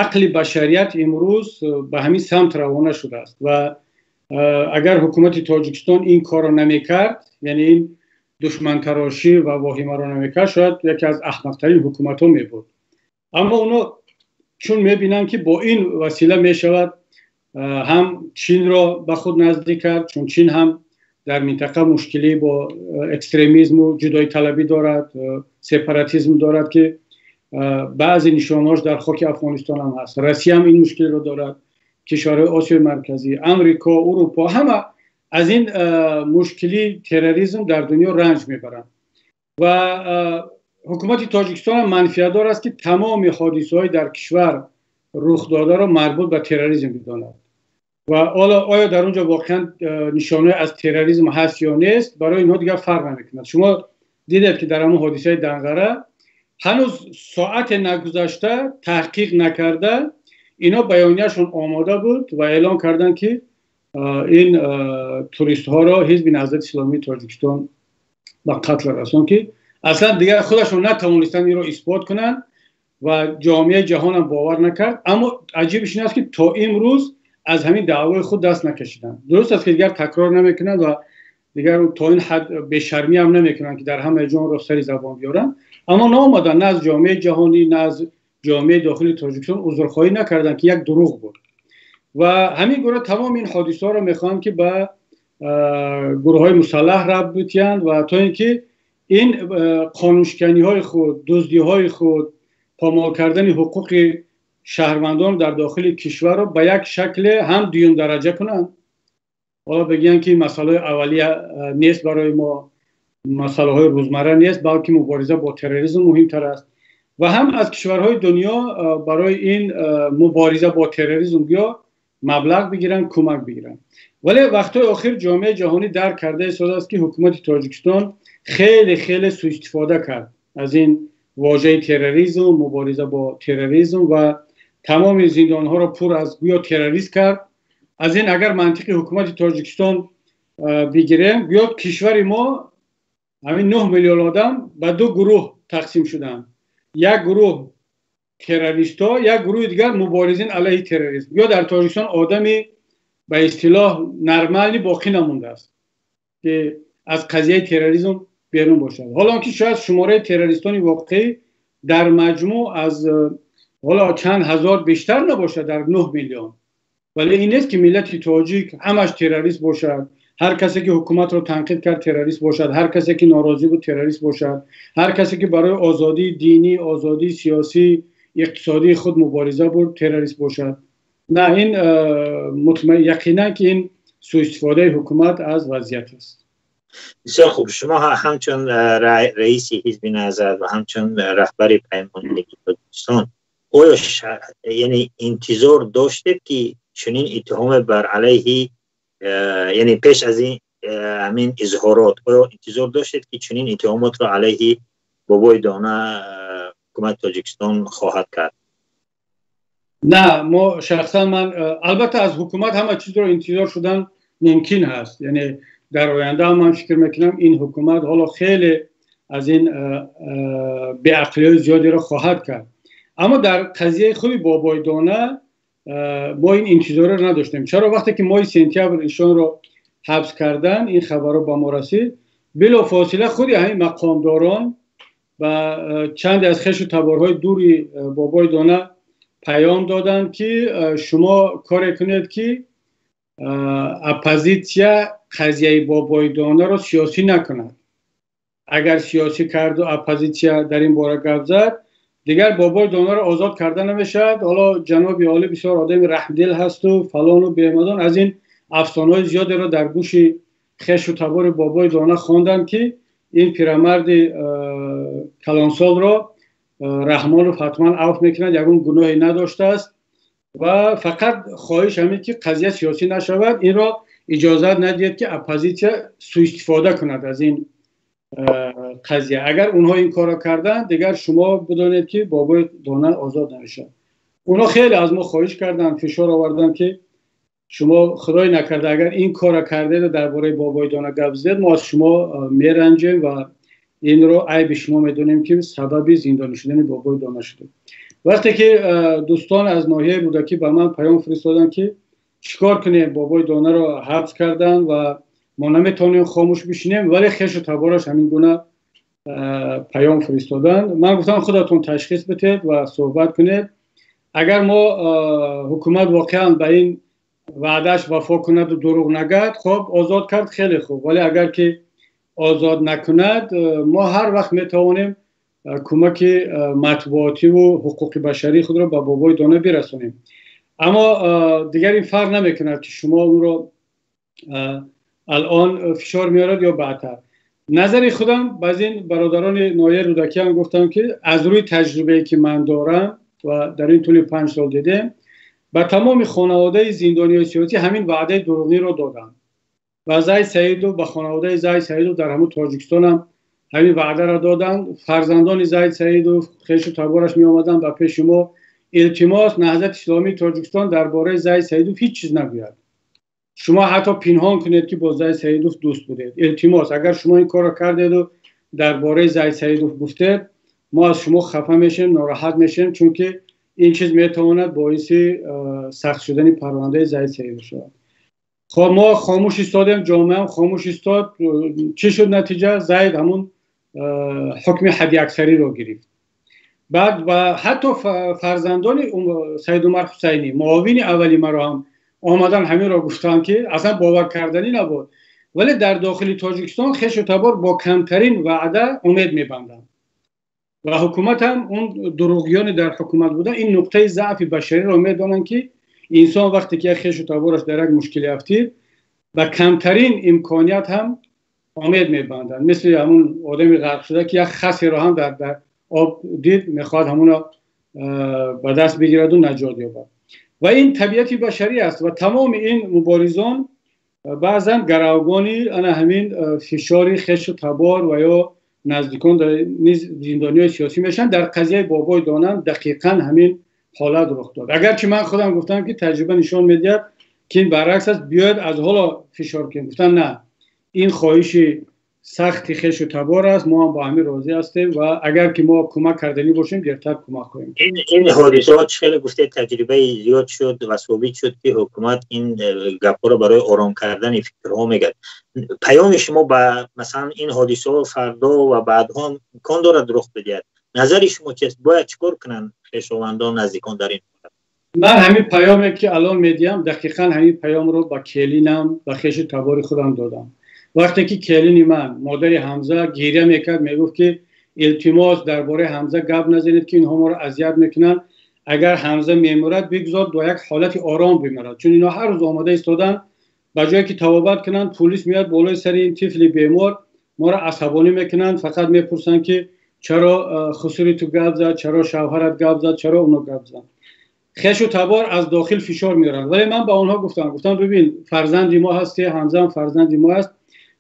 ақли башарият имрӯз ба ҳамин самт равона шудааст. Ва агар ҳукумати Тоҷикистон ин корро намекард, яъне ин душмантарошӣ ва воҳимаро намекард, шояд яке аз аҳмақтарин ҳукуматҳо мебуд. Аммо оно чун мебинанд, ки бо ин васила мешавад ҳам Чинро ба худ наздик кард, чун Чин ҳам дар минтақа мушкилӣ бо экстремизму ҷудоиталабӣ дорад, сепаратизм дорад, ки баъзе нишонаҳош дар хоки Афғонистон ҳам ҳаст. Россия ҳам ин мушкилро дорад, кишварҳои Осиёи Марказӣ, Амрико, Урупо, ҳама аз ин мушкили терроризм дар дунё ранҷ мебаранд. Ва ҳукумати Тоҷикистон ҳам манфиатдор аст, ки тамоми ҳодисаҳои дар кишвар рух додаро марбут ба терроризм бидонад. Ва ҳоло оё дар он ҷо воқеан нишонаи аз терроризм ҳаст ё нест, барои инҳо дигар фарқ намекунад. Шумо дидед, ки дар ҳамон ҳодисаи Данғара ҳанӯз соате нагузашта, таҳқиқ накарда, ино баёнияшон омода буд ва эълон карданд, ки ин туристҳоро Ҳизби Наҳзати Исломии Тоҷикистон ба қатл расон, ки аслан дигар худашон натавонистанд инро исбот кунанд ва ҷомеаи ҷаҳонам бовар накард. Аммо аҷибиш ин аст, ки то имрӯз аз ҳамин даъвои худ даст накашиданд. Дуруст аст, ки дигар такрор намекунанд ва дигар то ин ҳад бешармӣ ҳам намекунанд, ки дар ҳамаи ҷонро сари забон биёранд, аммо наомаданд, на аз ҷомеаи ҷаҳонӣ, на аз ҷомеаи дохили Тоҷикистон узрхоҳӣ накарданд, ки як дурӯғ буд. Ва ҳамин гуна тамоми ин ҳодисаҳоро мехоҳанд, ки ба гурӯҳҳои мусаллаҳ рабт битиҳанд ва то ин ки ин қонуншиканиҳои худ, дуздиҳои худ, помол кардани ҳуқуқи шаҳрвандон дар дохили кишварро ба як шакле ҳам дуюм дараҷа кунанд. Ҳоло бигӯянд, ки масъалаҳои аввалия нест барои мо, масъалаҳои рӯзмарра нест, балки мубориза бо терроризм муҳимтар аст. Ва ҳам аз кишварҳои дунё барои ин мубориза бо терроризм гӯё маблағ бигиранд, кӯмак бигиранд. Вале вақтҳои охир ҷомеаи ҷаҳонӣ дарк карда истодааст, ки ҳукумати Тоҷикистон хеле хеле суистифода кард аз ин вожаи терроризм, мубориза бо терроризм ва тамоми зиндонҳоро пур аз гӯё террорист кард. Аз ин агар мантиқи ҳукумати Тоҷикистон бигирем, гӯё кишвари мо ҳамин 9 миллион одам ба ду гурӯҳ тақсим шуданд: як гурӯҳ террористҳо, як гурӯҳи дигар муборизин алайҳи терроризм. Гӯё дар Тоҷикистон одами ба истилоҳ нормалӣ боқӣ намондааст, ки аз қазияи терроризм берун бошад. Ҳоло он ки шояд шумораи террористони воқеӣ дар маҷмӯъ аз ҳоло чанд ҳазор бештар набошад дар 9 миллион, вале ин нест, ки миллати тоҷик ҳамаш террорист бошад, ҳар касе ки ҳукуматро танқид кард террорист бошад, ҳар касе ки норозӣ буд террорист бошад, ҳар касе ки барои озодии динӣ, озодии сиёсӣ, иқтисодии худ мубориза бурд террорист бошад. На, ин яқинан ки ин суистифодаи ҳукумат аз вазъият аст. Бисёр хуб. Шумо ҳамчун раиси Ҳизби Наҳзат ва ҳамчун раҳбари Паймони Некии Тоҷикистон, оё яъне интизор доштед, ки чунин иттиҳоме бар алайҳи, яъне пеш аз ин ҳамин изҳорот оё интизор доштед, ки чунин иттиҳомотро алайҳи Бобои Дона ҳукумати Тоҷикистон хоҳад кард? На, мо шахсан ман албатта аз ҳукумат ҳама чизро интизор шудан мумкин ҳаст. Яъне дар оянда ман фикр мекунам, ин ҳукумат ҳоло хеле аз ин беақлиҳои зиёдеро хоҳад кард. Аммо дар қазияи худи Бобои Дона мо ин интизорро надоштем. Чаро? Вақте ки моҳи сентябр ишонро ҳабс кардан, ин хабарро ба мо расид, билофосила худи ҳамин мақомдорон ба чанде аз хешу таборҳои дури Бобои Дона паём доданд, ки шумо коре кунед, ки оппозитсия қазияи Бобои Донаро сиёсӣ накунад. Агар сиёсӣ карду оппозитсия дар ин бора гап зад, дигар Бобои Донаро озод карда намешавад. Ҳоло ҷаноби олӣ бисёр одами раҳмдил ҳасту фалону беҳмадон, аз ин афсонаҳои зиёдеро дар гӯши хешу табори Бобои Дона хонданд, ки ин пирамарди калонсолро Раҳмонов ҳатман авф мекунад, ягон гуноҳе надоштааст ва фақат хоҳиш ҳамин, ки қазия сиёсӣ нашавад, инро иҷозат надиҳед, ки оппозитсия суистифода кунад аз ин қазия. Агар онҳо ин корро карданд, дигар шумо бидонед, ки Бобои Дона озод намешавад. Онҳо хеле аз мо хоҳиш карданд, фишор оварданд, ки шумо худой накарда агар ин корро кардеду дар бораи Бобои Дона гап задед, мо аз шумо меранҷем ва инро айби шумо медонем, ки сабаби зиндонӣ шудани Бобои Дона шудед. Вақте ки дӯстон аз ноҳияи Рӯдакӣ ба ман паём фиристоданд, ки чӣ кор кунем, Бобои Донаро ҳабс карданд ва мо наметавонем хомӯш бишинем, вале хешу табораш ҳамин гуна паём фиристоданд, ман гуфтам, худатон ташхис битед ва суҳбат кунед. Агар мо ҳукумат воқеан ба ин ваъдааш вафо кунаду дурӯғ нагӯяд, хоб, озод кард, хеле хуб. Вале агар ки озод накунад, мо ҳар вақт метавонем кӯмаки матбуотиву ҳуқуқи башарии худро ба Бобои Дона бирасонем. Аммо дигар ин фарқ намекунад, ки шумо онро алон фишор меорад ё баъдтар. Назари худам ба ин бародарони ноҳияи Рӯдакӣ ҳам гуфтам, ки аз рӯи таҷрибае, ки ман дорам ва дар ин тӯли 5 сол дидем, ба тамоми хонаводаи зиндониҳои сиёсӣ ҳамин ваъдаи дурӯғиро доданд. Ба Зайд Саидов, ба хонаводаи Зайд Саидов дар ҳамун Тоҷикистонам ҳамин ваъдаро доданд. Фарзандони Зайд Саидов, хешу табораш меомаданд ба пеши мо: илтимос, Наҳзати Исломии Тоҷикистон дар бораи Зайд Саидов ҳеҷ чиз нагӯяд, шумо ҳатто пинҳон кунед, ки бо Зайд Саидов дӯст будед, илтимос. Агар шумо ин корро кардеду дар бораи Зайд Саидов гуфтед, мо аз шумо хафа мешем, нороҳат мешем, чунки ин чиз метавонад боиси сахт шудани парвандаи Зайд Саидов шавад. Хоб, мо хомӯш истодем, ҷомеаам хомӯш истод. Чӣ шуд натиҷа? Зайд ҳамун ҳукми ҳадди аксариро гирифт. Баъд ва ҳатто фарзандони Саидумар Ҳусайнӣ, муовини аввали маро ҳам омадан ҳаминро гуфтанд, ки аслан бовар карданӣ набуд. Вале дар дохили Тоҷикистон хешу табор бо камтарин ваъда умед мебанданд ва ҳукумат ҳам, он дурӯғгиёне дар ҳукумат буда, ин нуқтаи заъфи башариро медонанд, ки инсон вақте ки як хешу табораш дар як мушкиле афтид, ба камтарин имконият ҳам умед мебанданд. Мисли ҳамун одами ғарқ шуда, ки як хасеро ҳам дар об дид, мехоҳад ҳамуно ба даст бигираду наҷот ёбад. Ва ин табиати башарӣ аст ва тамоми ин муборизон баъзан гаравгони ана ҳамин фишори хешу табор ва ё наздикон низ зиндониҳои сиёсӣ мешаванд. Дар қазияи Бобои Донам дақиқан ҳамин ҳолат рух дод. Агарчи ман худам гуфтам, ки таҷриба нишон медиҳад, ки ин баръакс аст, биёед аз ҳоло фишор кунем. Гуфтан, на, ин хоҳиши сахти хешу табор аст, мо ҳам бо ҳамин розӣ ҳастем ва агар ки мо кӯмак карданӣ бошем, дертар кӯмак хоҳем. Ин ҳодисаҳо, чӣ хеле гуфтед, таҷрибаи зиёд шуд ва собит шуд, ки ҳукумат ин гапҳоро барои ором кардани фикрҳо мегӯяд. Паёми шумо ба, масалан, ин ҳодисаҳо фардо ва баъдҳо имкон дорад рух бидиҳад, назари шумо чист? Бояд чӣ кор кунанд хешовандон, наздикон дар ин? Ман ҳамин паёме, ки алон медиҳам, дақиқан ҳамин паёмро ба келинам, ба хешу табори худам додам. Вақте ки келини ман, модари Ҳамза, гиря мекард, мегуфт, ки илтимос, дар бораи Ҳамза гап назанед, ки инҳо моро азият мекунанд. Агар Ҳамза мемурад, бигзор бо як ҳолати ором бимирад, чун инҳо ҳар рӯз омода истоданд, ба ҷое ки табобат кунанд, пулис меяд болои сари ин тифли бемор, моро асабонӣ мекунанд, фақат мепурсанд, ки чаро хусури ту гап зад, чаро шавҳарат гап зад, чаро оно гап зад. Хешу табор аз дохил фишор меоранд. Вале ман ба онҳо гуфтам, бибин, фарзанди мо ҳасти, Ҳамзаам фарзанди мо аст.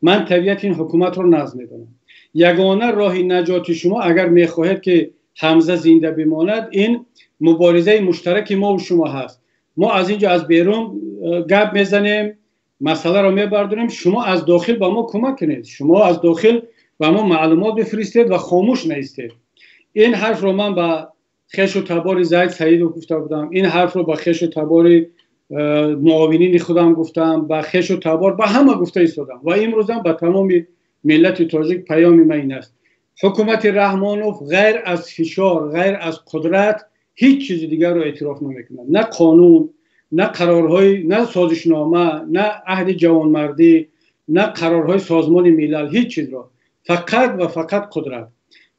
Ман табиати ин ҳукуматро нағз медонам. Ягона роҳи наҷоти шумо, агар мехоҳед ки Ҳамза зинда бимонад, ин муборизаи муштараки мо ва шумо ҳаст. Мо аз инҷо аз берун гап мезанем, масъаларо мебардорем, шумо аз дохил ба мо кӯмак кунед, шумо аз дохил ба мо маълумот бифиристед ва хомӯш наистед. Ин ҳарфро ман ба хешу табори Зайд Саидов гуфта будам, ин ҳарфро ба хешу табори муовинини худам гуфтам, ба хешу табор, ба ҳама гуфта истодам ва имрӯзам ба тамоми миллати тоҷик паёми ман ин аст. Ҳукумати Раҳмонов ғайр аз фишор, ғайр аз қудрат ҳеҷ чизи дигарро эътироф намекунад. На қонун, на қарорҳои, на созишнома, на аҳди ҷавонмардӣ, на қарорҳои Созмони Милал, ҳеҷ чизро. Фақат ва фақат қудрат.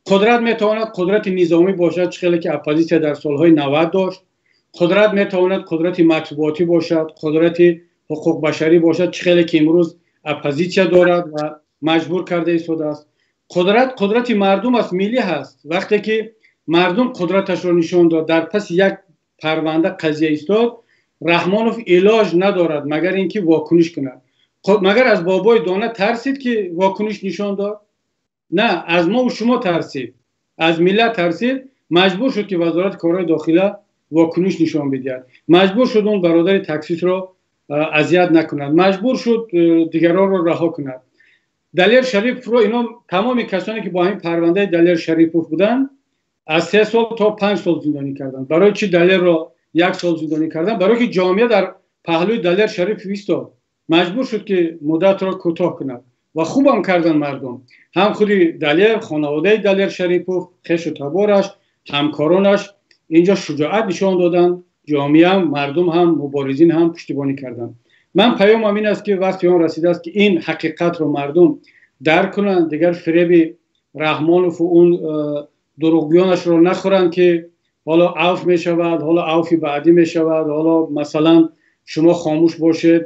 Қудрат метавонад қудрати низомӣ бошад, чӣ хеле ки оппозитсия дар солҳои 90 дошт. Қудрат метавонад қудрати матбуотӣ бошад, қудрати ҳуқуқбашарӣ бошад, чӣ хеле ки имрӯз оппозитсия дорад ва маҷбур карда истодааст. Қудрат қудрати мардум аст, миллӣ ҳаст. Вақте ки мардум қудраташро нишон дод, дар паси як парванда қазия истод, Раҳмонов илоҷ надорад магар ин ки вокуниш кунад. Магар аз бобои дона тарсид ки вокуниш нишон дод? На, аз мо ва шумо тарсид, аз миллат тарсид, маҷбур шуд ки Вазорати корҳои дохила вокуниш нишон бидиҳад. Маҷбур шуд он бародари таксистро азият накунад, маҷбур шуд дигаронро раҳо кунад. Далер Шариповро ино тамоми касоне ки бо ҳамин парвандаи Далер Шарипов буданд, аз 3 сол то 5 сол зиндонӣ карданд. Барои чӣ Далерро 1 сол зиндонӣ карданд? Барои ки ҷомеа дар паҳлӯи Далер Шарипов истод, маҷбур шуд ки муддатро кӯтоҳ кунад ва хубам карданд мардум. Ҳам худи Далер, хонаводаи Далер Шарипов, хешу табораш, ҳамкоронаш инҷо шуҷоат нишон доданд, ҷомеа ҳам, мардум ҳам, муборизин ҳам пуштибонӣ карданд. Ман паёмам ин аст ки вақти он расидааст ки ин ҳақиқатро мардум дарк кунанд, дигар фиреби Раҳмонов ва он дурӯғгӯёнашро нахӯранд ки ҳоло авф мешавад, ҳоло авфи баъдӣ мешавад, ҳоло масалан шумо хомӯш бошед,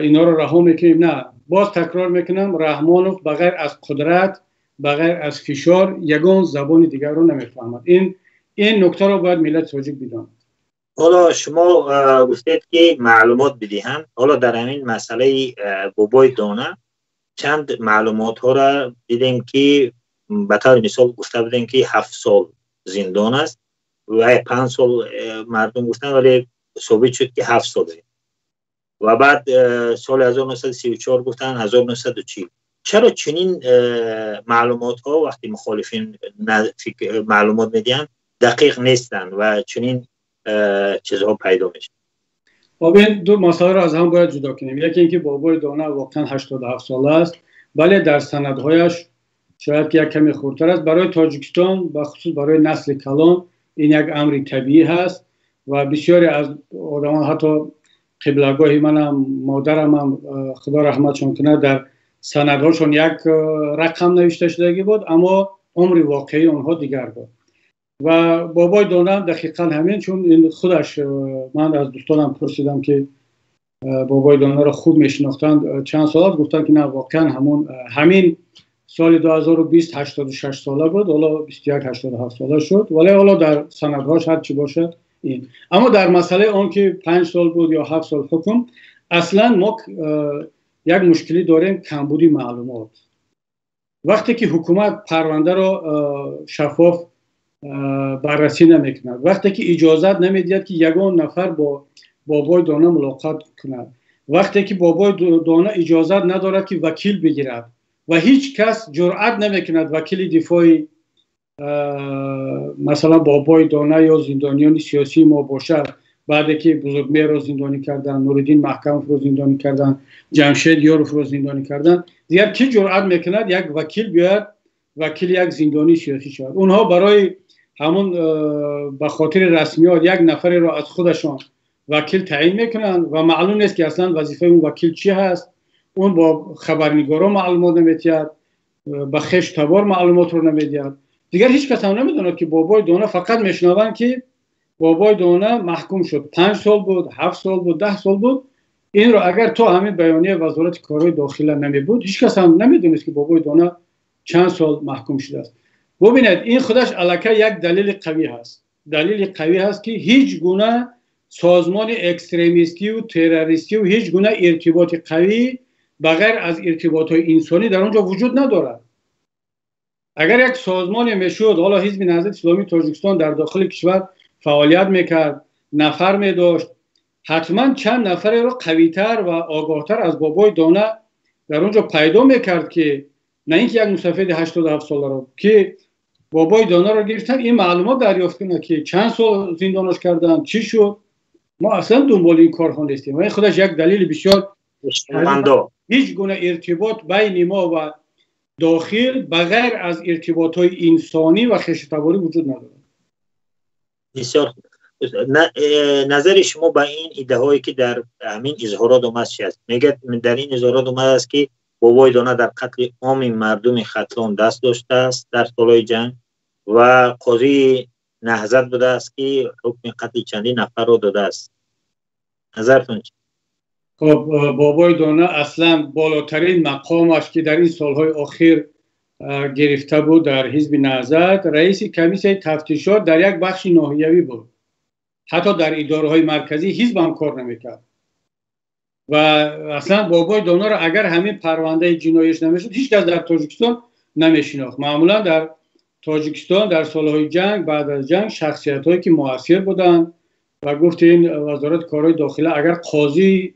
инҳоро раҳо мекунем. На, боз такрор мекунам, Раҳмонов ба ғайр аз қудрат, ба ғайр аз фишор ягон забони дигарро намефаҳмад. Ин нуктаро бояд миллати тоҷик бидонад. ҳоло шумо гуфтед ки маълумот бидиҳанд. Ҳоло дар ҳамин масъалаи бобои дона чанд маълумотҳоро дидем ки ба таври мисол гуфта будем ки 7 сол зиндон аст ва 5 сол мардум гуфтанд, вале собит шуд ки 7 сол. Ва баъд соли 1934 гуфтанд 1940. Чаро чунин маълумотҳо вақти мухолифин маълумот медиҳанд дақиқ нестанд ва чунин чизҳо пайдо мешаванд? Хоб, ин ду масъаларо аз ҳам бояд ҷудо кунем. Яке ин ки бобои дона воқеан 87 сола аст, бале дар санадҳояш шояд ки як каме хурдтар аст. Барои Тоҷикистон, ба хусус барои насли калон, ин як амри табиӣ ҳаст ва бисёре аз одамон, ҳатто қиблагоҳи манам, модарамам, худо раҳматшон кунад, дар санадҳошон як рақам навишта шудагӣ буд, аммо умри воқеии онҳо дигар буд. Ва бобои дона дақиқан ҳамин, чун ин худаш, ман аз дӯстонам пурсидам ки бобои донаро хуб мешинохтанд чанд сол аст, гуфтанд ки на, воқеан ҳамин соли 2020 86 сола буд, ҳоло 21 87 сола шуд, вале ҳоло дар санадҳош ҳар чӣ бошад ин. Аммо дар масъалаи он ки 5 сол буд ё 7 сол ҳукм, аслан мо як мушкилӣ дорем, камбуди маълумот. Вақте ки ҳукумат парвандаро шаффоф баррасӣ намекунад, вақте ки иҷозат намедиҳад ки ягон нафар бо бобои дона мулоқот кунад, вақте ки бобои дона иҷозат надорад ки вакил бигирад ва ҳеҷ кас ҷуръат намекунад вакили дифои масалан бобои дона ё зиндониёни сиёсии мо бошад, баъде ки Бузургмеҳрро зиндонӣ карданд, Нуриддин Маҳкамовро зиндонӣ карданд, Ҷамшед Ёровро зиндонӣ карданд, дигар кӣ ҷуръат мекунад як вакил биёяд, вакили як зиндонии сиёсӣ шавад? Онҳо барои ҳамон ба хотири расмиёт як нафареро аз худашон вакил таъин мекунанд ва маълум нест ки аслан вазифаи он вакил чӣ ҳаст. Он бо хабарнигорон маълумот намедиҳад, ба хеш табор маълумотро намедиҳад. Дигар ҳеҷ кас ҳам намедонад ки бобои дона, фақат мешунаванд ки бобои дона маҳкум шуд, 5 сол буд, 7 сол буд, 10 сол буд. Инро агар то ҳамин баёнияи Вазорати корҳои дохила намебуд, ҳеҷ кас ҳам намедонист ки бобои дона чанд сол маҳкум шудааст. Бубинед, ин худаш аллакай як далели қавӣ ҳаст. Далели қавӣ ҳаст ки ҳеҷ гуна созмони экстремистию террористию ҳеҷ гуна иртиботи қавӣ ба ғайр аз иртиботҳои инсонӣ дар он ҷо вуҷуд надорад. Агар як созмоне мешуд, ҳоло Ҳизби Наҳзати Исломии Тоҷикистон дар дохили кишвар фаъолият мекард, нафар медошт, ҳатман чанд нафареро қавитар ва огоҳтар аз Бобои Дона дар он ҷо пайдо мекард, ки на ин ки як мусафеди 87 соларо, ки Бобои Донаро гирифтан, ин маълумот дарёфт кунад, ки чанд сол зиндонаш карданд, чӣ шуд. Мо аслан дунболи ин корҳо нестем ва ин худаш як далели бисёр. Ҳеҷ гуна иртибот байни мо ва дохил ба ғайр аз иртиботҳои инсонӣ ва хешутаборӣ вуҷуд надорад. Бисёр. Назари шумо ба ин иддаҳое, ки дар ҳамин изҳорот омад, чи аст? Мегӯяд, дар ин изҳорот омадааст, ки Бобои Дона дар қатли оми мардуми Хатлон даст доштааст дар солҳои ҷанг ва қозии Наҳзат будааст, ки ҳукми қатли чандин нафарро додааст. Назартон чи? Хоб, Бобои Дона аслан болотарин мақомаш, ки дар ин солҳои охир гирифта буд дар Ҳизби Наҳзат, раиси комиссияи тафтишот дар як бахши ноҳиявӣ буд. Ҳатто дар идораҳои марказии ҳизб ҳам кор намекард. Ва аслан Бобои Донаро агар ҳамин парвандаи ҷинояш намешуд, ҳеҷ кас дар Тоҷикистон намешинохт. Маъмулан дар Тоҷикистон дар солҳои ҷанг, баъд аз ҷанг, шахсиятҳое ки муассир буданд ва гуфти ин Вазорати корҳои дохила, агар қозии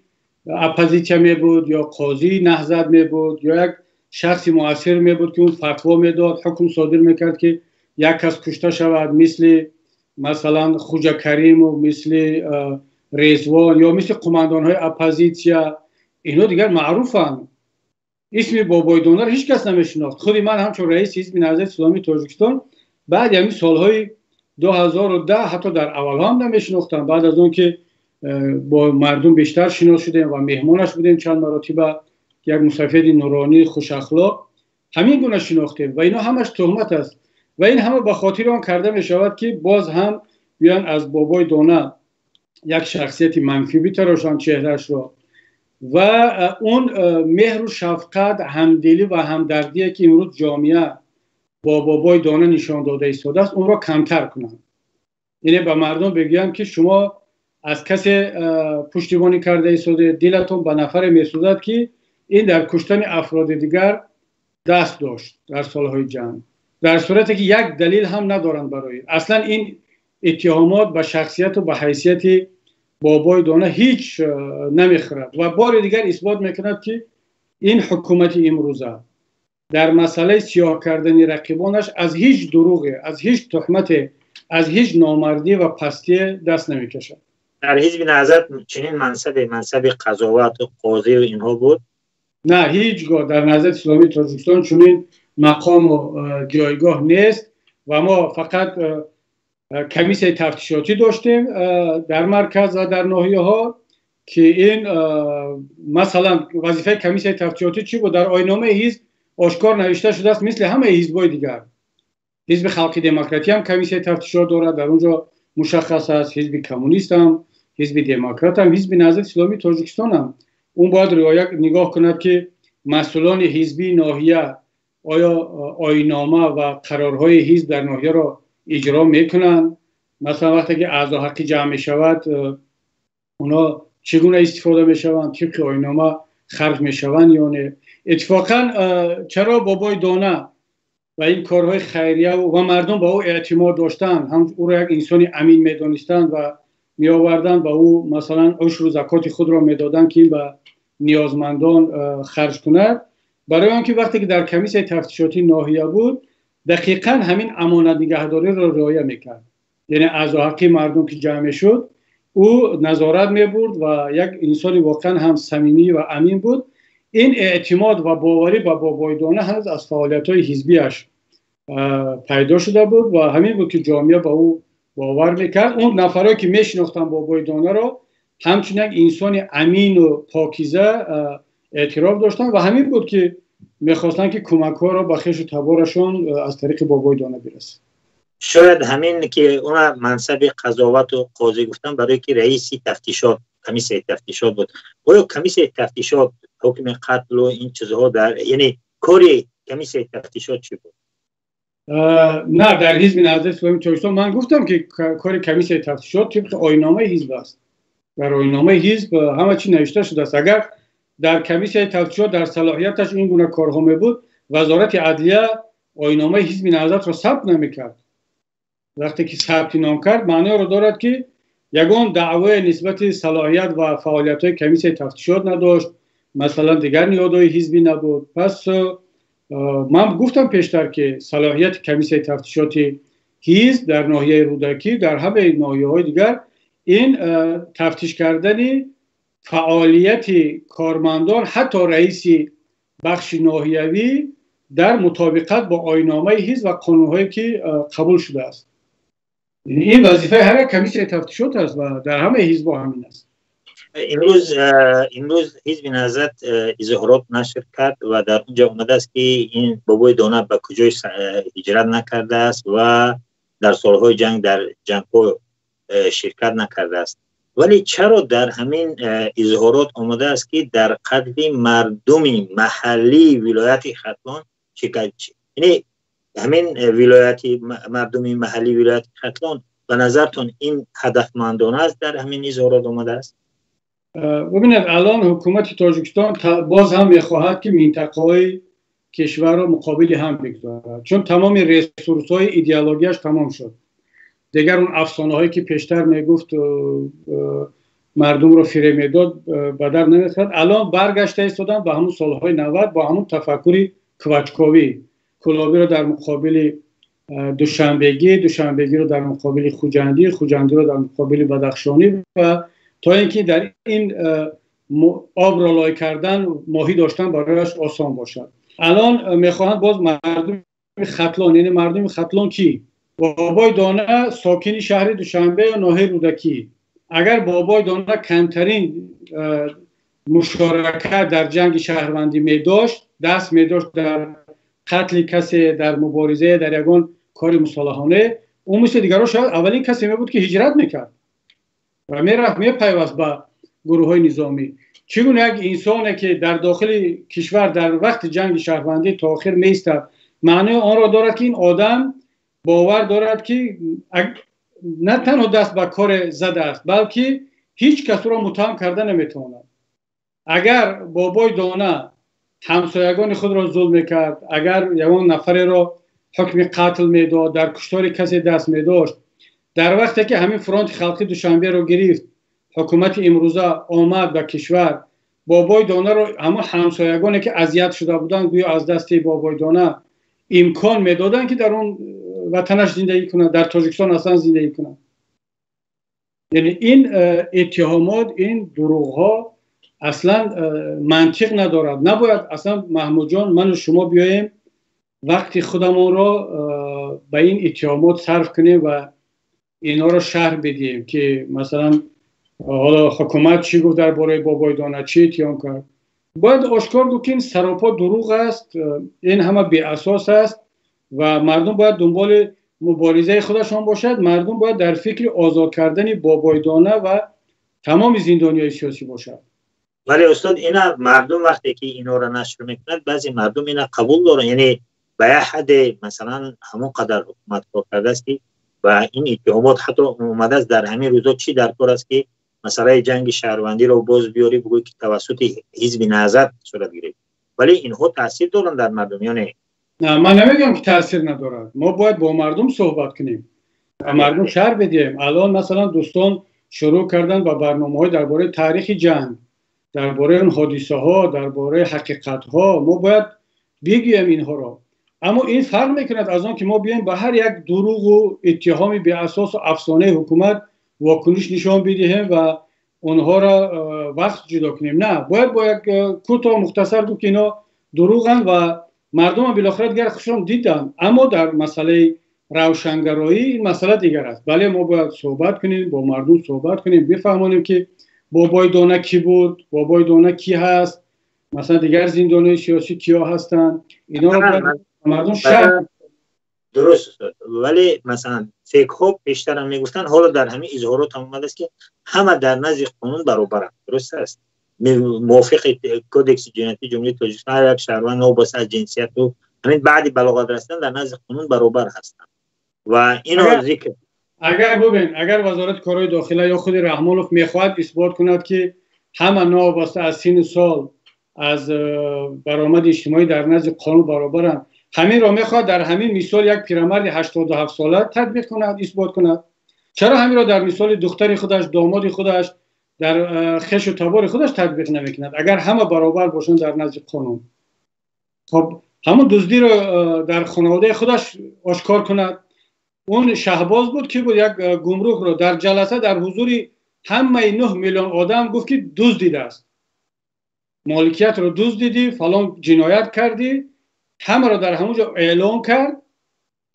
оппозитсия мебуд ё қозии Наҳзат мебуд ё як шахси муассир мебуд, ки ӯ фатво медод, ҳукм содир мекард, ки як кас кушта шавад, мисли масалан Хуҷа Каримов, мисли Резвон ё мисли қумандонҳои оппозитсия, инҳо дигар маъруфанд. Исми Бобои Донаро ҳеҷ кас намешинохт. Худи ман ҳамчун раиси Ҳизби Наҳзати Исломии Тоҷикистон баъди ҳамин солҳои 2010 ҳатто дар аввалҳо ҳам намешинохтам. Баъд аз он ки бо мардум бештар шинос шудем ва меҳмонаш будем чанд маротиба, як мусафеди нуронӣ, хушахлоқ, ҳамин гуна шинохтем. Ва инҳо ҳамаш туҳмат аст ва ин ҳама ба хотири он карда мешавад, ки боз ҳам биён аз Бобои Дона як шахсияти манфӣ битарошанд чеҳраашро ва он меҳру шафқат, ҳамдилӣ ва ҳамдардие, ки имрӯз ҷомеа бо Бобои Дона нишон дода истодааст, онро камтар кунанд. Яъне ба мардум бигӯянд, ки шумо аз касе пуштибонӣ карда истодед, дилатон ба нафаре месӯзад, ки ин дар куштани афроди дигар даст дошт дар солҳои ҷанг, дар сурате ки як далил ҳам надоранд барои. Аслан ин иттиҳомот ба шахсияту ба ҳайсияти Бобои Дона ҳеҷ намехӯрад ва бори дигар исбот мекунад, ки ин ҳукумати имрӯза дар масъалаи сиёҳ кардани рақибонаш аз ҳеҷ дурӯғе, аз ҳеҷ туҳмате, аз ҳеҷ номардӣ ва пастие даст намекашад. Дар Ҳизби Наҳзат чунин мансабе, мансаби қазоват, қозӣ ва инҳо буд? На, ҳеҷ гоҳ дар Наҳзати Исломии Тоҷикистон чунин мақому ҷойгоҳ нест ва мо фақат комиссияи тафтишотӣ доштем дар марказ ва дар ноҳияҳо, ки ин масалан вазифаи комиссияи тафтишотӣ чӣ буд? Дар оинномаи ҳизб ошкор навишта шудааст, мисли ҳамаи ҳизбҳои дигар. Ҳизби Халқи Демократӣ ҳам комиссияи тафтишот дорад, дар он ҷо мушаххас аст, Ҳизби Коммунист ҳам, Ҳизби Демократ ҳам, Ҳизби Наҳзати Исломии Тоҷикистон ҳам. Он бояд риоя нигоҳ кунад, ки масъулони ҳизбии ноҳия оё оиннома ва қарорҳои ҳизб дар ноҳияро иҷро мекунанд. Масалан, вақте ки аъзо ҳаққӣ ҷамъ мешавад, онҳо чӣ гуна истифода мешаванд, тибқи оиннома харҷ мешаванд ё не. Иттифоқан чаро Бобои Дона ва ин корҳои хайрия ва мардум ба ӯ эътимод доштанд, ҳам ӯро як инсони амин медонистанд ва меоварданд ба ӯ масалан ушру закоти худро медоданд, ки ин ба ниёзмандон харҷ кунад? Барои он ки вақте ки дар комиссияи тафтишотии ноҳия буд, дақиқан ҳамин амонат нигаҳдориро риоя мекард. Яъне аъзо ҳаққи мардум ки ҷамъ мешуд, ӯ назорат мебурд ва як инсони воқеан ҳам самимӣ ва амин буд. Ин эътимод ва боварӣ ба Бобои Дона ҳанӯз аз фаъолиятҳои ҳизбиаш пайдо шуда буд ва ҳамин буд, ки ҷомеа ба ӯ бовар мекард. Он нафарое ки мешинохтанд Бобои Донаро, ҳамчун як инсони амину покиза эътироф доштанд ва ҳамин буд, ки мехостанд, ки кӯмакҳоро ба хешу таборашон аз тариқи Бобои Дона бирасад. Шояд ҳамин ки она мансаби қазовату қозӣ гуфтан, барое ки раиси тафтишот, комиссияи тафтишот буд. Оё комиссияи тафтишот ҳукми қатлу ин чизҳо дар, яъне кори комиссияи тафтишот чӣ буд? На, дар Ҳизби Наҳзати Исломии Тоҷикистон ман гуфтам, ки кори комиссияи тафтишот тибқи оинномаи ҳизб аст. Дар оинномаи ҳизб ҳама чиз навишта шудааст. Агар Дар комиссияи тафтишот дар салоҳияташ ин гуна корҳо мебуд, Вазорати адлия оинномаи Ҳизби Наҳзатро сабт намекард. Вақте ки сабти ном кард, маъноеро дорад, ки ягон даъвое нисбати салоҳият ва фаъолиятҳои комиссияи тафтишот надошт, масалан, дигар ниҳодҳои ҳизбӣ набуд. Пас ман гуфтам пештар, ки салоҳияти комиссияи тафтишоти ҳизб дар ноҳияи Рӯдакӣ, дар ҳамаи ноҳияҳои дигар ин тафтиш кардани фаъолияти кормандон, ҳатто раиси бахши ноҳиявӣ, дар мутобиқат бо оинномаи ҳизб ва қонунҳое, ки қабул шудааст. Ин вазифаи ҳар як комиссияи тафтишот аст ва дар ҳамаи ҳизбҳо ҳамин аст. Имрӯз Ҳизби Наҳзат изҳорот нашр кард ва дар онҷо омадааст, ки ин Бобои Дона ба куҷои ҳиҷрат накардааст ва дар солҳои ҷанг дар ҷангҳо ширкат накардааст. Вале чаро дар ҳамин изҳорот омадааст, ки дар қатли мардуми маҳаллии вилояти Хатлон ширкат? Яъне ҳамин вилояти мардуми маҳаллии вилояти Хатлон, ба назартон, ин ҳадафмандона аст, дар ҳамин изҳорот омадааст? Бубинед, алон ҳукумати Тоҷикистон боз ҳам мехоҳад, ки минтақаҳои кишварро муқобили ҳам бигзорад, чун тамоми ресурсҳои идеологияш тамом шуд. Дигар он афсонаҳое, ки пештар мегуфт, мардумро фиреб медод, ба дар намехӯрад. Алон баргашта истоданд ба ҳамун солҳои 90, бо ҳамун тафаккури квачковӣ: Кӯлобиро дар муқобили душанбегӣ, душанбегиро дар муқобили хуҷандӣ, хуҷандиро дар муқобили бадахшонӣ, ва то ин ки дар ин обро лой кардан, моҳӣ доштан барояш осон бошад. Алон мехоҳанд боз мардуми Хатлон, яъне мардуми Хатлон кӣ? Бобои Дона сокини шаҳри Душанбе ё ноҳияи Рӯдакӣ. Агар Бобои Дона камтарин мушоракат дар ҷанги шаҳрвандӣ медошт, даст медошт дар қатли касе, дар мубориза, дар ягон кори мусолиҳона, ӯ мисли дигарон шояд аввалин касе мебуд, ки ҳиҷрат мекард ва мерафт, мепайваст ба гурӯҳҳои низомӣ. Чӣ гуна як инсоне, ки дар дохили кишвар дар вақти ҷанги шаҳрвандӣ то охир меистад, маънои онро дорад, ки ин одам бовар дорад, ки на танҳо даст ба коре задааст, балки ҳеҷ кас ӯро муттаҳам карда наметавонад. Агар Бобои Дона ҳамсоягони худро зулм мекард, агар ягон нафареро ҳукми қатл медод, дар куштори касе даст медошт, дар вақте ки ҳамин Фронти халқи Душанберо гирифт, ҳукумати имрӯза омад ба кишвар, Бобои Донаро ҳамон ҳамсоягоне, ки азият шуда буданд гӯё аз дасти Бобои Дона, имкон медоданд, ки дар он ватанаш зиндагӣ кунад, дар Тоҷикистон аслан зиндагӣ кунад? Яъне ин иттиҳомот, ин дурӯғҳо аслан мантиқ надорад. Набояд аслан, Маҳмудҷон, ману шумо биёем, вақти худамонро ба ин иттиҳомот сарф кунем ва инҳоро шарҳ бидиҳем, ки масалан ҳоло ҳукумат чӣ гуфт дар бораи Бобои Дона, чӣ иттиҳом кард. Бояд ошкор гуфт, ки ин саропо дурӯғ аст, ин ҳама беасос аст ва мардум бояд дунболи муборизаи худашон бошад. Мардум бояд дар фикри озод кардани Бобои Дона ва тамоми зиндониҳои сиёсӣ бошад. Вале, устод, ина мардум вақте ки инҳоро нашр мекунад, баъзе мардум ина қабул доранд, яъне ба як ҳадде, масалан, ҳамон қадар ҳукумат кор кардааст, ки ва ин иттиҳомот ҳатто омадааст. Дар ҳамин рӯзо чӣ дар кор аст, ки масъалаи ҷанги шаҳрвандиро боз биёрӣ, бигӯӣ, ки тавассути Ҳизби Наҳзат сурат гирифт? Вале инҳо таъсир доранд дар мардум ё не? Ман намегӯям, ки таъсир надорад. Мо бояд бо мардум суҳбат кунем, ба мардум шарҳ бидиҳем. Алон масалан дӯстон шурӯъ карданд ба барномаҳои дар бораи таърихи ҷанг, дар бораи он ҳодисаҳо, дар бораи ҳақиқатҳо. Мо бояд бигӯем инҳоро, аммо ин фарқ мекунад аз он ки мо биёем, ба ҳар як дурӯғу иттиҳоми беасосу афсонаи ҳукумат вокуниш нишон бидиҳем ва онҳоро вақт ҷудо кунем. На, бояд бо як кӯтоҳ, мухтасар гуфт, ки инҳо дурӯғанд ва мардумам билохира дигар худшон диданд. Аммо дар масъалаи равшангароӣ ин масъала дигар аст. Бале, мо бояд суҳбат кунем, бо мардум суҳбат кунем, бифаҳмонем, ки Бобои Дона кӣ буд, Бобои Дона кӣ ҳаст, масалан, дигар зиндониҳои сиёсӣ киё ҳастанд. Инҳоро мардум шарҳ Дуруст, вале масалан фекҳо пештарам мегуфтанд, ҳоло дар ҳамин изҳорот ҳам омадааст, ки ҳама дар назди қонун баробаранд. Дуруст аст? Мувофиқи Кодекси ҷиноятии Ҷумҳурии Тоҷикистон ҳар як шаҳрванд, новобаста аз ҷинсияту ҳамин, баъди балоғат расидан дар назди қонун баробар ҳастанд ва ино зикр Агар бубин, агар Вазорати корҳои дохила ё худи Раҳмонов мехоҳад исбот кунад, ки ҳама новобаста аз сину сол аз баромади иҷтимоӣ дар назди қонун баробаранд. Ҳаминро мехоҳад дар ҳамин мисол як пирамарди 87 сола татбиқ кунад, исбот кунад. Чаро ҳаминро дар мисоли духтари худаш, домоди худаш, дар хешу табори худаш татбиқ намекунад, агар ҳама баробар бошанд дар назди қонун? Хоб, ҳамон дуздиро дар хонаводаи худаш ошкор кунад. Он Шаҳбоз буд, ки буд, як гумрукро дар ҷаласа дар ҳузури ҳамаи 9 миллион одам гуфт, ки дуздидааст, моликиятро дуздидӣ, фалон ҷиноят кардӣ, ҳамаро дар ҳамон ҷо эълон кард.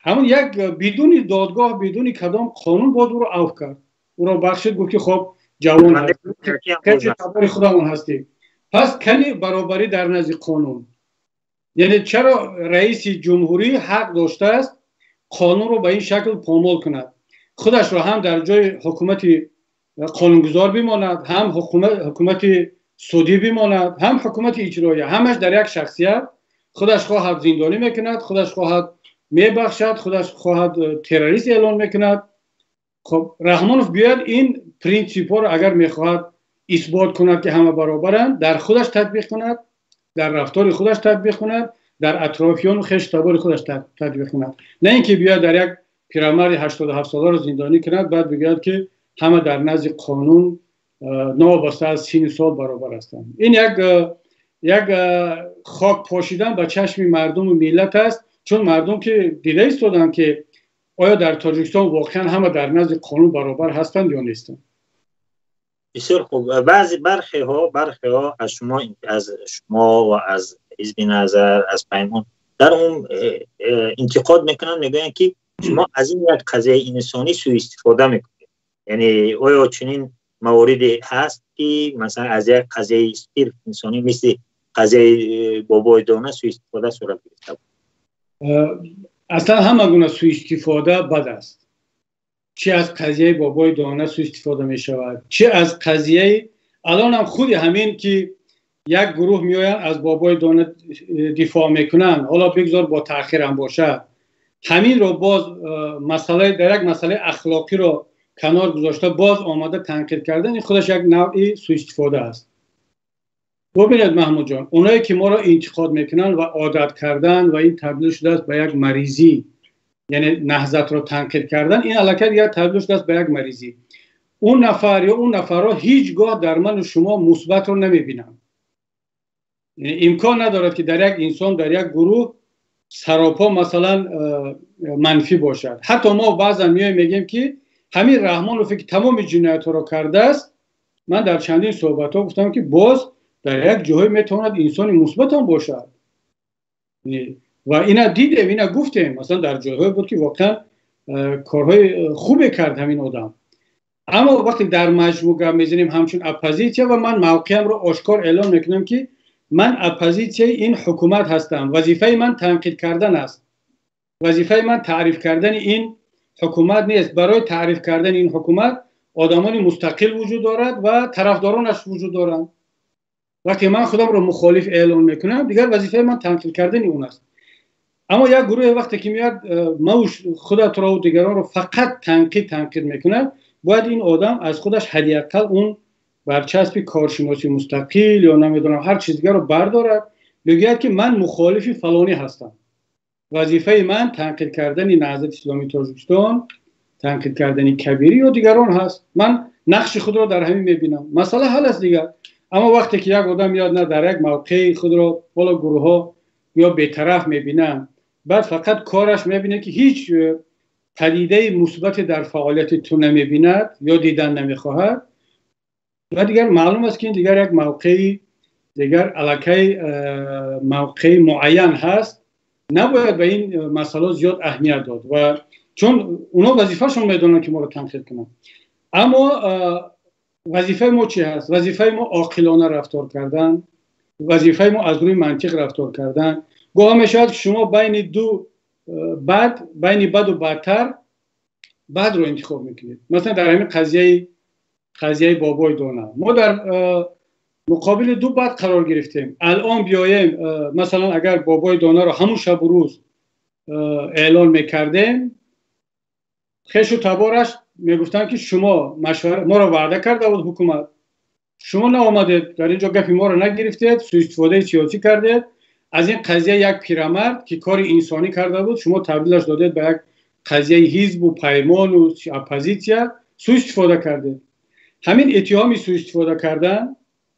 Ҳамон як бидуни додгоҳ, бидуни кадом қонун боз ӯро авф кард, ӯро бахшид, гуфт, ки хоб, ҷавон ҳастӣ, худамон ҳастӣ. Пас кани баробарӣ дар назди қонун? Яъне чаро раиси ҷумҳурӣ ҳақ доштааст қонунро ба ин шакл помол кунад, худашро ҳам дар ҷои ҳукумати қонунгузор бимонад, ҳам ҳукумати судӣ бимонад, ҳам ҳукумати иҷроия, ҳамаш дар як шахсият? Худаш хоҳад зиндонӣ мекунад, худаш хоҳад мебахшад, худаш хоҳад террорист эълон мекунад. Хоб, Раҳмонов биёяд, ин принсипҳоро агар мехоҳад исбот кунад, ки ҳама баробаранд, дар худаш татбиқ кунад, дар рафтори худаш татбиқ кунад, дар атрофиёну хешу табори худаш татбиқ кунад, на ин ки биёяд дар як пирамарди 87 соларо зиндонӣ кунад, баъд бигӯяд, ки ҳама дар назди қонун новобаста аз синну сол баробар ҳастанд. Ин як хок пошидан ба чашми мардуму миллат аст, чун мардум ки дида истоданд, ки оё дар Тоҷикистон воқеан ҳама дар назди қонун баробар ҳастанд ё нестанд. Бисёр хуб. Баъзе бархеҳо аз шумо ва аз Ҳизби Наҳзат, аз Паймон дар он интиқод мекунанд, мегӯянд, ки шумо аз ин як қазияи инсонӣ суистифода мекунед. Яъне оё чунин мавориде ҳаст, ки масалан аз як қазияи сирф инсонӣ, мисли қазияи Бобои Дона, суистифода сурат гирифта? Аслан ҳама гуна суистифода бад аст. Чи аз қазияи Бобои Дона суистифода мешавад, чи аз қазияи алонам худи ҳамин, ки як гурӯҳ меоянд, аз Бобои Дона дифоъ мекунанд, ҳоло бигзор бо таъхирам бошад, ҳаминро боз масъалаи дар як масъалаи ахлоқиро канор гузошта, боз омада танқид кардан, ин худаш як навъи суистифода аст. Бубинед, Маҳмудҷон, оное ки моро интиқод мекунанд ва одат кардан ва ин табдил шудааст ба як маризӣ, яъне Наҳзатро танқид кардан, ин аллакай дигар табдил шудааст ба як маризӣ. Он нафар ё он нафарҳо ҳеҷ гоҳ дар ману шумо мусбатро намебинанд. Имкон надорад, ки дар як инсон, дар як гурӯҳ саропо масалан манфӣ бошад. Ҳатто мо баъзан меоем, мегӯем, ки ҳамин Раҳмонове, ки тамоми ҷиноятҳоро кардааст, ман дар чандин суҳбатҳо гуфтам, ки боз дар як ҷоҳое метавонад инсони мусбатам бошад. Ва ина дидем, ина гуфтем, масалан дар ҷойҳое буд, ки воқеан корҳои хубе кард ҳамин одам. Аммо вақте дар маҷмӯъ гап мезанем ҳамчун оппозитсия, ва ман мавқеамро ошкор эълон мекунам, ки ман оппозитсияи ин ҳукумат ҳастам, вазифаи ман танқид кардан аст, вазифаи ман таъриф кардани ин ҳукумат нест. Барои таъриф кардани ин ҳукумат одамони мустақил вуҷуд дорад ва тарафдоронаш вуҷуд доранд. Вақте ман худамро мухолиф эълон мекунам, дигар вазифаи ман танқид кардани он аст. Аммо як гурӯҳе вақте ки меояд, мау худатро дигаронро фақат танқид танқид мекунад, бояд ин одам аз худаш ҳадди ақал он барчаспи коршиноси мустақил ё намедонам ҳар чиз дигарро бардорад, бигӯяд, ки ман мухолифи фалонӣ ҳастам, вазифаи ман танқид кардани Наҳзати Исломии Тоҷикистон, танқид кардани Кабирӣ ё дигарон ҳаст, ман нақши худро дар ҳамин мебинам, масъала ҳал аст дигар. Аммо вақте ки як одам меояд, на дар як мавқеи худро ҳоло гурӯҳҳо ё бетараф мебинанд, баъд фақат кораш мебинад, ки ҳеҷ падидаи мусбате дар фаъолияти ту намебинад ё дидан намехоҳад, ва дигар маълум аст, ки ин дигар як мавқеи дигар аллакай мавқеи муайян ҳаст. Набояд ба ин масъала зиёд аҳамият дод, ва чун онҳо вазифашон медонанд, ки моро танқид кунанд. Аммо вазифаи мо чӣ ҳаст? Вазифаи мо оқилона рафтор кардан, вазифаи мо аз рӯи мантиқ рафтор кардан. Гоҳ мешавад, ки шумо байни ду бад, байни баду бадтар бадро интихоб мекунед. Масалан, дар ҳамин қазияи Бобои Дона мо дар муқобили ду бад қарор гирифтем. Алон биёем, масалан, агар Бобои Донаро ҳамун шабу рӯз эълон мекардем, хешу табораш мегуфтанд, ки шумо моро ваъда карда буд ҳукумат. Шумо наомадед, дар инҷо гапи моро нагирифтед, суистифодаи сиёсӣ кардед. Аз ин қазия як пирамард ки кори инсонӣ карда буд, шумо табдилаш додед ба як қазияи ҳизбу паймону оппозитсия, суистифода кардед. Ҳамин иттиҳоми суистифода кардан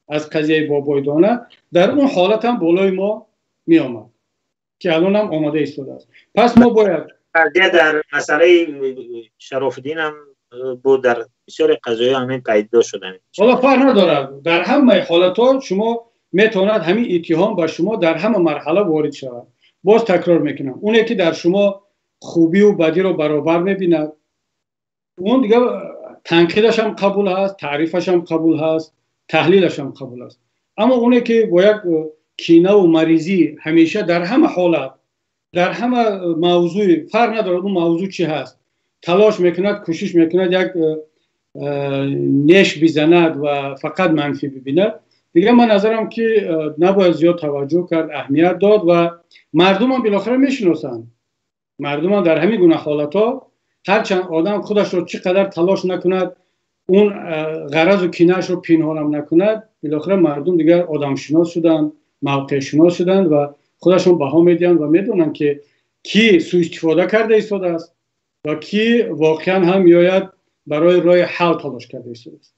аз қазияи Бобои Дона дар он ҳолат ҳам болои мо меомад, ки алонам омода истодааст. Пас мо бояд қазия дар масъалаи Шарофиддин ҳам буд, дар бисёре қазоё ҳамин пайдо шуданд. Ҳоло фарқ надорад, дар ҳамаи ҳолатҳо шумо метавонад ҳамин иттиҳом ба шумо дар ҳама марҳала ворид шавад. Боз такрор мекунам, оне ки дар шумо хубию бадиро баробар мебинад, он дигар танқидаш ҳам қабул ҳаст, таърифаш ҳам қабул ҳаст, таҳлилаш ҳам қабул аст. Аммо оне ки бо як кинаву маризӣ ҳамеша дар ҳама ҳолат, дар ҳама мавзӯи, фарқ надорад он мавзӯъ чӣ ҳаст, талош мекунад, кӯшиш мекунад як неш бизанад ва фақат манфӣ бибинад, дигар ман назарам ки набояд зиёд таваҷҷӯҳ кард, аҳамият дод. Ва мардумам билохира мешиносанд. Мардумам дар ҳамин гуна ҳолатҳо ҳарчанд одам худашро чӣ қадар талош накунад, он ғаразу кинаашро пинҳонам накунад, билохира мардум дигар одамшинос шуданд, мавқеъшинос шуданд ва худашон баҳо медиҳанд ва медонанд ки кӣ суистифода карда истодааст ва кӣ воқеан ҳам меояд барои роҳи ҳал талош карда истодааст.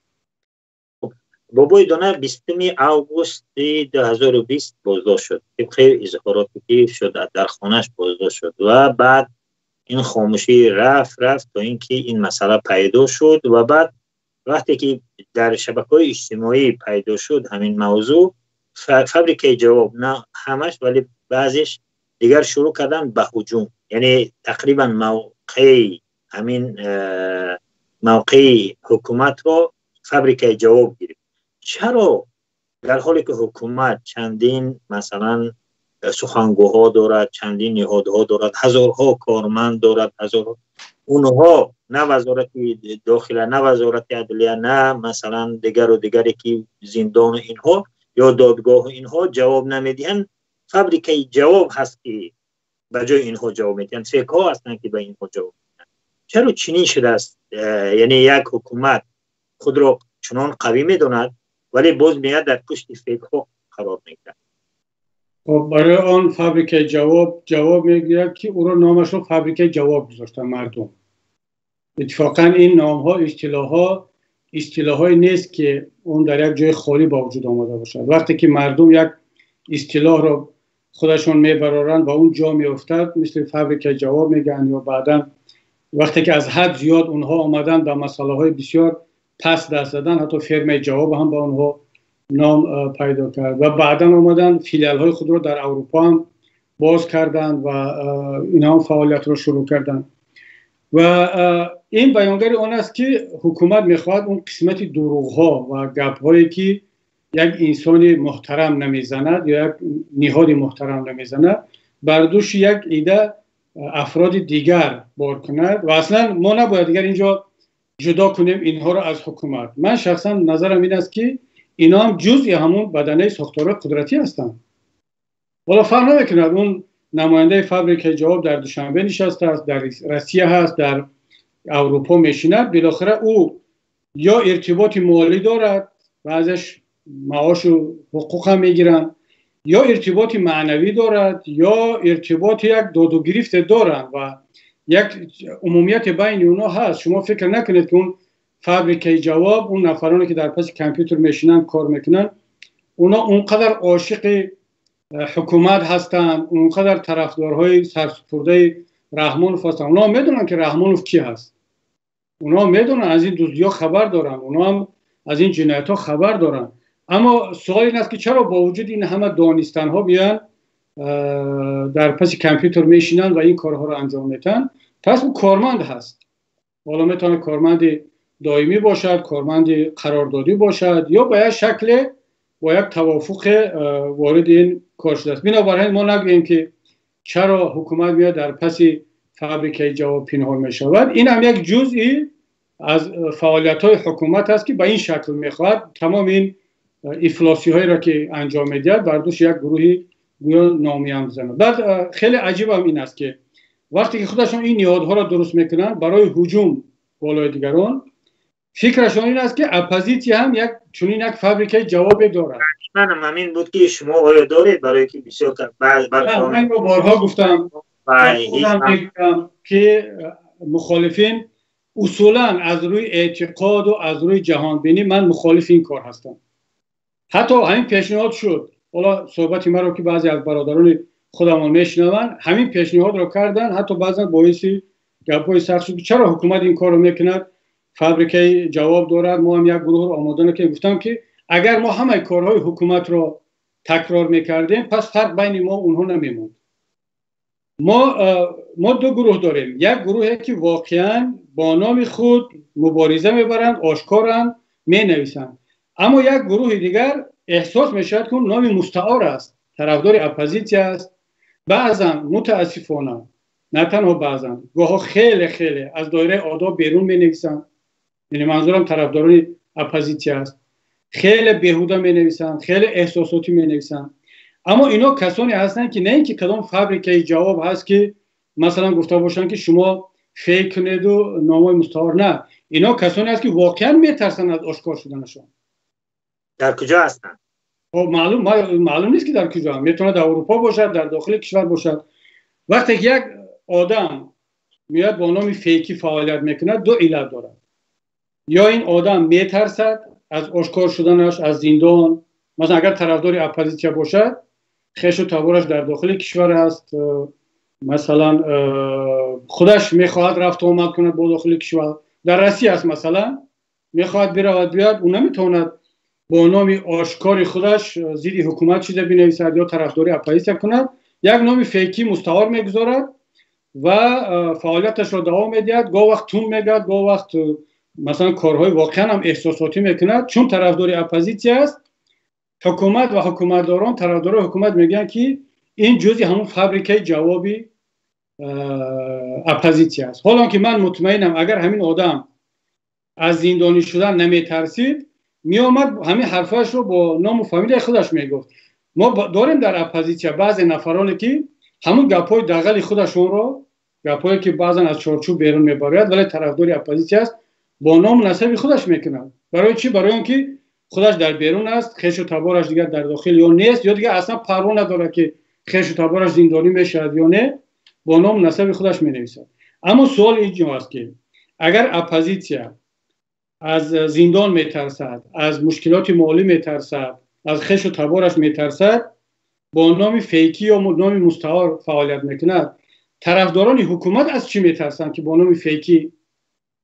Бобои Дона 20 августи 2020 боздошт шуд. Тибқи изҳороте ки шуд, дар хонааш боздошт шуд ва баъд ин хомӯшӣ рафт то инки ин масъала пайдо шуд ва баъд вақте ки дар шабакаҳои иҷтимоӣ пайдо шуд ҳамин мавзӯъ, фабрикаи ҷавоб на ҳамаш, вале баъзеш дигар шурӯъ кардан ба ҳуҷум. Яъне тақрибан мавқеи ҳамин мавқеи ҳукуматро фабрикаи ҷавоб гирифт. Чаро дар ҳоле ки ҳукумат чандин масалан сухангӯҳо дорад, чандин ниҳодҳо дорад, ҳазорҳо корманд дорад, ҳазорҳо, онҳо на вазорати дохила, на вазорати адлия, на масалан дигару дигаре ки зиндону инҳо ё додгоҳу инҳо ҷавоб намедиҳанд, фабрикаи ҷавоб ҳаст ки ба ҷои инҳо ҷавоб медиҳанд, фекҳо ҳастанд ки ба инҳо ҷавоб медиҳанд. Чаро чунин шудааст? Яъне як ҳукумат худро чунон қавӣ медонад, вале боз меяд дар пушти фекҳо қарор мегирад. Хоб, барои он фабрикаи ҷавоб ҷавоб мегӯяд ки ӯро номашро фабрикаи ҷавоб гузоштанд мардум. Иттифоқан ин номҳо, истилоҳҳо истилоҳҳое нест ки он дар як ҷои холӣ ба вуҷуд омада бошад. Вақте ки мардум як истилоҳро худашон мебароранд ва он ҷо меафтад, мисли фабрикаи ҷавоб мегӯянд, ё баъдан вақте ки аз ҳад зиёд онҳо омаданд ба масъалаҳои бисёр пас даст задан, ҳатто фермаи ҷавоб ҳам ба онҳо ном пайдо кард ва баъдан омаданд филиалҳои худро дар Аврупо ҳам боз карданд ва инҳо фаъолиятро шурӯъ карданд. Ва ин баёнгари он аст ки ҳукумат мехоҳад он қисмати дурӯғҳо ва гапҳое ки як инсони муҳтарам намезанад ё як ниҳоди муҳтарам намезанад, бар дӯши як ида афроди дигар бор кунад. Ва аслан мо набояд дигар инҷо ҷудо кунем инҳоро аз ҳукумат. Ман шахсан назарам ин аст ки инҳо ҳам ҷузъи ҳамон баданаи сохторҳои қудратӣ ҳастанд. Ҳоло фарқ намекунад он намояндаи фабрикаи ҷавоб дар Душанбе нишастааст, дар Россия ҳаст, дар Аврупо мешинад, билохира ӯ ё иртиботи молӣ дорад, баъзеш маошу ҳуқуқ ҳам мегиранд, ё иртиботи маънавӣ дорад, ё иртиботи як доду гирифте доранд ва як умумияти байни онҳо ҳаст. Шумо фикр накунед ки он фабрикаи ҷавоб, он нафароне ки дар паси компютер мешинанд, кор мекунанд, онҳо он қадар ошиқи ҳукумат ҳастанд, он қадар тарафдорҳои сарсупурдаи Раҳмонов ҳастанд. Онҳо медонанд ки Раҳмонов кӣ ҳаст, онҳо медонанд, аз ин дуздиҳо хабар доранд, онҳо ҳам аз ин ҷиноятҳо хабар доранд. Аммо суол ин аст ки чаро бо вуҷуди ин ҳама донистанҳо биёянд дар паси компютер мешинанд ва ин корҳоро анҷом медиҳанд? Пас ӯ корманд ҳаст. Ҳоло метавонад корманди доимӣ бошад, корманди қарордодӣ бошад, ё ба як шакле бо як тавофуқе вориди ин кор шудааст. Бинобар ин мо нагӯем ки чаро ҳукумат меояд дар паси фабрикаи ҷавоб пинҳон мешавад. Ин ҳам як ҷузъи аз фаъолиятҳои ҳукумат аст ки ба ин шакл мехоҳад тамоми ин ифлосиҳоеро ки анҷом медиҳад бар дӯши як гурӯҳи гӯё номиям бизанад. Баъд хеле аҷибам ин аст ки вақте ки худашон ин ниҳодҳоро дуруст мекунанд барои ҳуҷум болои дигарон, Фикрашон ин аст, ки оппозитсия ҳам як чунин як фабрикаи ҷавобе дорад. Манам ҳамин буд, ки шумо оё доред, барое ки бисёр Ман борҳо гуфтам, ки мухолифин усулан аз рӯи эътиқоду аз рӯи ҷаҳонбинӣ ман мухолифи ин кор ҳастам. Ҳатто ҳамин пешниҳод шуд. Ҳоло суҳбати маро ки баъзе аз бародарони худамон мешунаванд, ҳамин пешниҳодро карданд, ҳатто баъзан боиси гапҳои сахт шуд, чаро ҳукумат ин корро мекунад, фабрикаи ҷавоб дорад, мо ҳам як гурӯҳро омода накардем. Гуфтам, ки агар мо ҳамаи корҳои ҳукуматро такрор мекардем, пас фарқ байни мо онҳо намемонд. Мо ду гурӯҳ дорем: як гурӯҳе ки воқеан бо номи худ мубориза мебаранд, ошкоранд, менависанд, аммо як гурӯҳи дигар эҳсос мешавад, ки номи мустаор аст, тарафдори оппозитсия аст. Баъзан, мутаассифона, на танҳо баъзан, гоҳо хеле хеле аз доираи одоб берун менависанд. Яъне манзурам тарафдорони оппозитсия аст, хеле беҳуда менависанд, хеле эҳсосотӣ менависанд. Аммо ино касоне ҳастанд, ки на ин ки кадом фабрикаи ҷавоб ҳаст, ки масалан гуфта бошанд, ки шумо фейк кунеду номҳои мустаор. На, ино касоне ҳаст, ки воқеан метарсанд аз ошкор шуданашон. Дар куҷо ҳастанд? Маълум нест, ки дар куҷо. Метавонад дар Аврупо бошад, дар дохили кишвар бошад. Вақте ки як одам меояд, бо номи фейкӣ фаъолият мекунад, ду иллат дорад: ё ин одам метарсад аз ошкор шуданаш, аз зиндон. Масалан, агар тарафдори оппозитсия бошад, хешу табораш дар дохили кишвар аст, масалан, худаш мехоҳад рафту омад кунад бо дохили кишвар, дар Россия аст, масалан, мехоҳад биравад, биёяд, ӯ наметавонад бо номи ошкори худаш зидди ҳукумат чизе бинависад ё тарафдории оппозитсия кунад. Як номи фейкӣ мустаор мегузорад ва фаъолияташро давом медиҳад. Гоҳ вақт тун мегӯяд, гоҳ вақт, масалан, корҳои воқеан ҳам эҳсосотӣ мекунад, чун тарафдори оппозитсия аст. Ҳукумат ва ҳукуматдорон, тарафдорои ҳукумат мегӯянд, ки ин ҷузъи ҳамон фабрикаи ҷавоби оппозитсия аст. Ҳолон ки ман мутмаинам, агар ҳамин одам аз зиндонӣ шудан наметарсид, меомад, ҳамин ҳарфҳояшро бо ному фамилияи худаш мегуфт. Мо дорем дар оппозитсия баъзе нафароне, ки ҳамун гапҳои дағали худашонро, гапҳое ки баъзан аз чорчӯб берун мебарояд, вале тарафдори оппозитсия аст, бо ному насаби худаш мекунад. Барои чӣ? Барои он ки худаш дар берун аст, хешу табораш дигар дар дохил ё нест, ё дигар аслан парво надорад, ки хешу табораш зиндонӣ мешавад ё не, бо ному насаби худаш менависад. Аммо суол инҷо аст, ки агар оппозитсия аз зиндон метарсад, аз мушкилоти молӣ метарсад, аз хешу табораш метарсад, бо номи фейкӣ ё номи мустаор фаъолият мекунад, тарафдорони ҳукумат аз чӣ метарсанд, ки бо номи фейкӣ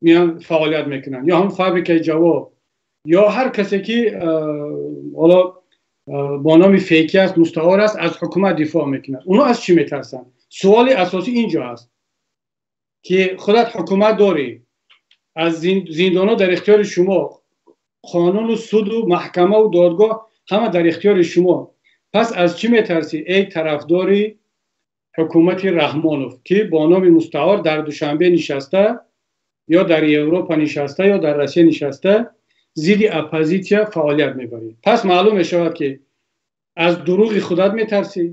меян фаъолият мекунанд? Ё ҳамон фабрикаи ҷавоб, ё ҳар касе ки ҳоло бо номи фейкӣ аст, мустаор аст, аз ҳукумат дифоъ мекунад, онҳо аз чӣ метарсанд? Суоли асосӣ инҷо аст, ки худат ҳукумат дорӣ, аз зиндонҳо дар ихтиёри шумо, қонуну суду маҳкамаву додгоҳ ҳама дар ихтиёри шумо, пас аз чӣ метарсӣ, эй тарафдори ҳукумати Раҳмонов, ки бо номи мустаор дар Душанбе нишаста ё дар Европа нишаста ё дар Россия нишаста зидди оппозитсия фаъолият мебарӣ? Пас маълум мешавад, ки аз дурӯғи худат метарсӣ,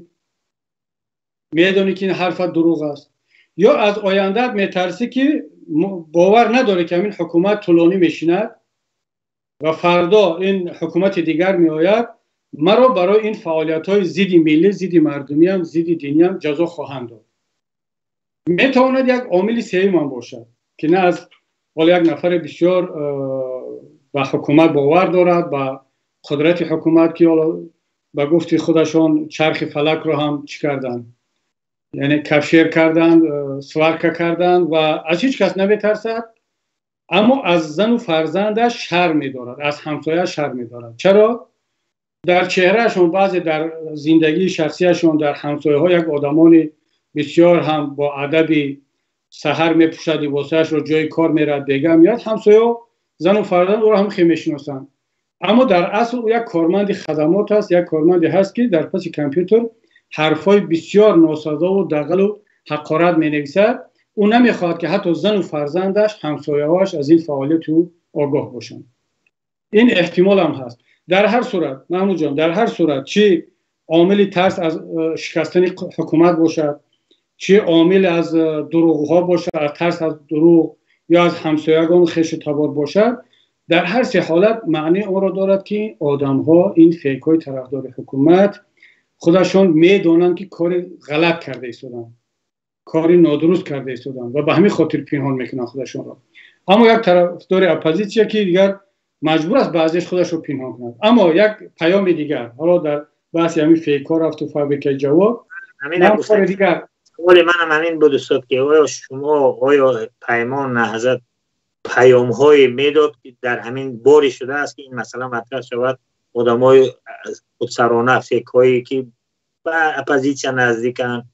медонӣ, ки ин ҳарфат дурӯғ аст, ё аз ояндаат метарсӣ, ки бовар надорӣ, ки ҳамин ҳукумат тӯлонӣ мешинад ва фардо ин ҳукумати дигар меояд, маро барои ин фаъолиятҳои зидди миллӣ, зидди мардумиам, зидди диниам ҷазо хоҳанд дод. Метавонад як омили сеюмам бошад, ки на аз ҳоло як нафаре бисёр ба ҳукумат бовар дорад, ба қудрати ҳукумат, ки ҳоло ба гуфти худашон чархи фалакро ҳам чӣ карданд, яъне кафшер карданд, сварка карданд, ва аз ҳеҷ кас наметарсад, аммо аз зану фарзандаш шарм медорад, аз ҳамсояаш шарм медорад. Чаро? Дар чеҳраашон баъзе, дар зиндагии шахсияшон, дар ҳамсояҳо як одамони бисёр ҳам бо адаби, саҳар мепӯшад либосҳояшро, ҷои кор меравад, бега меяд, ҳамсояҳо, зану фарзанд ӯро ҳам хел мешиносанд. Аммо дар асл ӯ як корманди хадамот аст, як корманде ҳаст, ки дар паси компютер ҳарфҳои бисёр носазову дағалу ҳақорат менависад. Ӯ намехоҳад, ки ҳатто зану фарзандаш, ҳамсояҳояш аз ин фаъолияти ӯ огоҳ бошанд. Ин эҳтимолам ҳаст. Дар ҳар сурат, Маҳмудҷон, дар ҳар сурат, чӣ омили тарс аз шикастани ҳукумат бошад, чӣ омил аз дурӯғҳо бошад, аз тарс аз дурӯғ ё аз ҳамсоягон, хешу табор бошад. Дар ҳар се ҳолат маънии онро дорад, ки одамҳо, ин фейкҳои тарафдори ҳукумат, худашон медонанд, ки кори ғалат карда истоданд, кори нодуруст карда истоданд ва ба ҳамин хотир пинҳон мекунанд худашонро. Аммо як тарафдори оппозитсия, ки дигар маҷбур аст баъзеш худашро пинҳон кунад. Аммо як паёми дигар, ҳоло дар баҳси ҳамин фейкҳо рафту фабрикаи ҷавоб, дигар саволи манам ҳамин буд, устод, ки оё шумо, оё Паймон Наҳзат паёмҳое медод, ки дар ҳамин бори шудааст, ки ин масъала матраҳ шавад, одамои худсарона, фейкҳое, ки ба оппозитсия наздиканд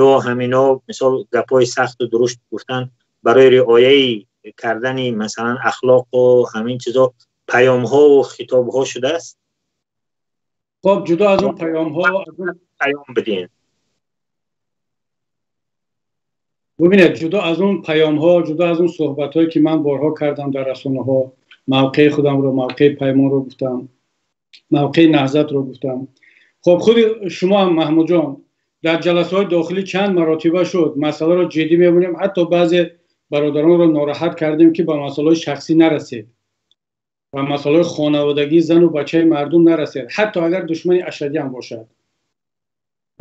ё ҳамино, мисол, гапҳои сахту дурушт гуфтан, барои риояи кардани, масалан, ахлоқу ҳамин чизо паёмҳову хитобҳо шудааст? Хоб, ҷудо аз он паёмҳо паём бидиҳем. Бубинед, ҷудо аз он паёмҳо, ҷудо аз он суҳбатҳое, ки ман борҳо кардам дар расонаҳо, мавқеи худамро, мавқеи Паймонро гуфтам, мавқеи Наҳзатро гуфтам. Хоб, худи шумо ҳам, Маҳмудҷон, дар ҷаласаҳои дохилӣ чанд маротиба шуд, масъаларо ҷиддӣ мебинем, ҳатто баъзе бародаронро нороҳат кардем, ки ба масъалаҳои шахсӣ нарасед, ба масъалаҳои хонаводагӣ, зану бачаи мардум нарасед, ҳатто агар душмани ашадӣ ҳам бошад.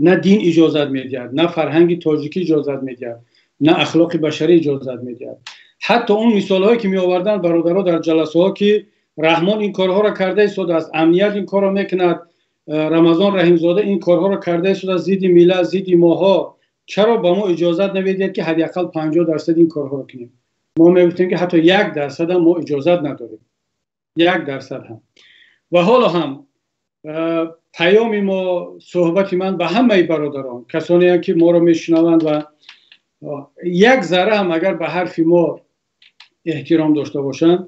На дин иҷозат медиҳад, на фарҳанги тоҷикӣ иҷозат медиҳад, на ахлоқи башарӣ иҷозат медиҳад. Ҳатто он мисолҳое, ки меоварданд бародаро дар ҷаласаҳо, ки Раҳмон ин корҳоро карда истодааст, амният ин корро мекунад, Рамазон Раҳимзода ин корҳоро карда истодааст зидди миллат, зидди моҳо, чаро ба мо иҷозат намедиҳад, ки ҳадди ақал 50% ин корҳоро кунем? Мо мегуфтем, ки ҳатто 1% ҳам мо иҷозат надорем, 1% ҳам. Ва ҳоло ҳам паёми мо, суҳбати ман ба ҳамаи бародарон, касоне, ки моро мешунаванд ва як зарра ҳам агар ба ҳарфи мо эҳтиром дошта бошанд,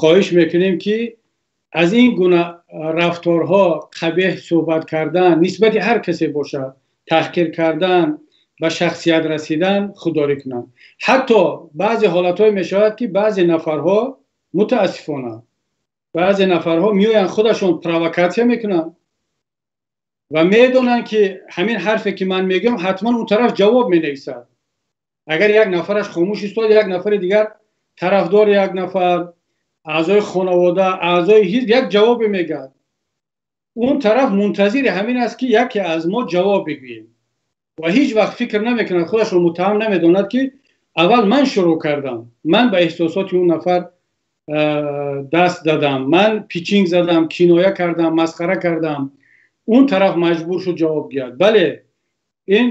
хоҳиш мекунем, ки аз ин гуна рафторҳо, қабеҳ суҳбат кардан нисбати ҳар касе бошад, таҳқир кардан, ба шахсият расидан худдорӣ кунанд. Ҳатто баъзе ҳолатҳое мешавад, ки баъзе нафарҳо, мутаассифона, баъзе нафарҳо меоянд, худашон провокатсия мекунанд ва медонанд, ки ҳамин ҳарфе, ки ман мегӯям, ҳатман он тараф ҷавоб менависад. Агар як нафараш хомӯш истод, як нафари дигар, тарафдори як нафар, аъзои хонавода, аъзои ҳизб, як ҷавобе мегӯяд. Он тараф мунтазири ҳамин аст, ки яке аз мо ҷавоб бигӯем, ва ҳеҷ вақт фикр намекунад, худашро муттаҳам намедонад, ки аввал ман шурӯъ кардам, ман ба эҳсосоти он нафар даст дадам, ман пичинг задам, киноя кардам, масхара кардам, он тараф маҷбур шуд ҷавоб гӯяд. Бале, ин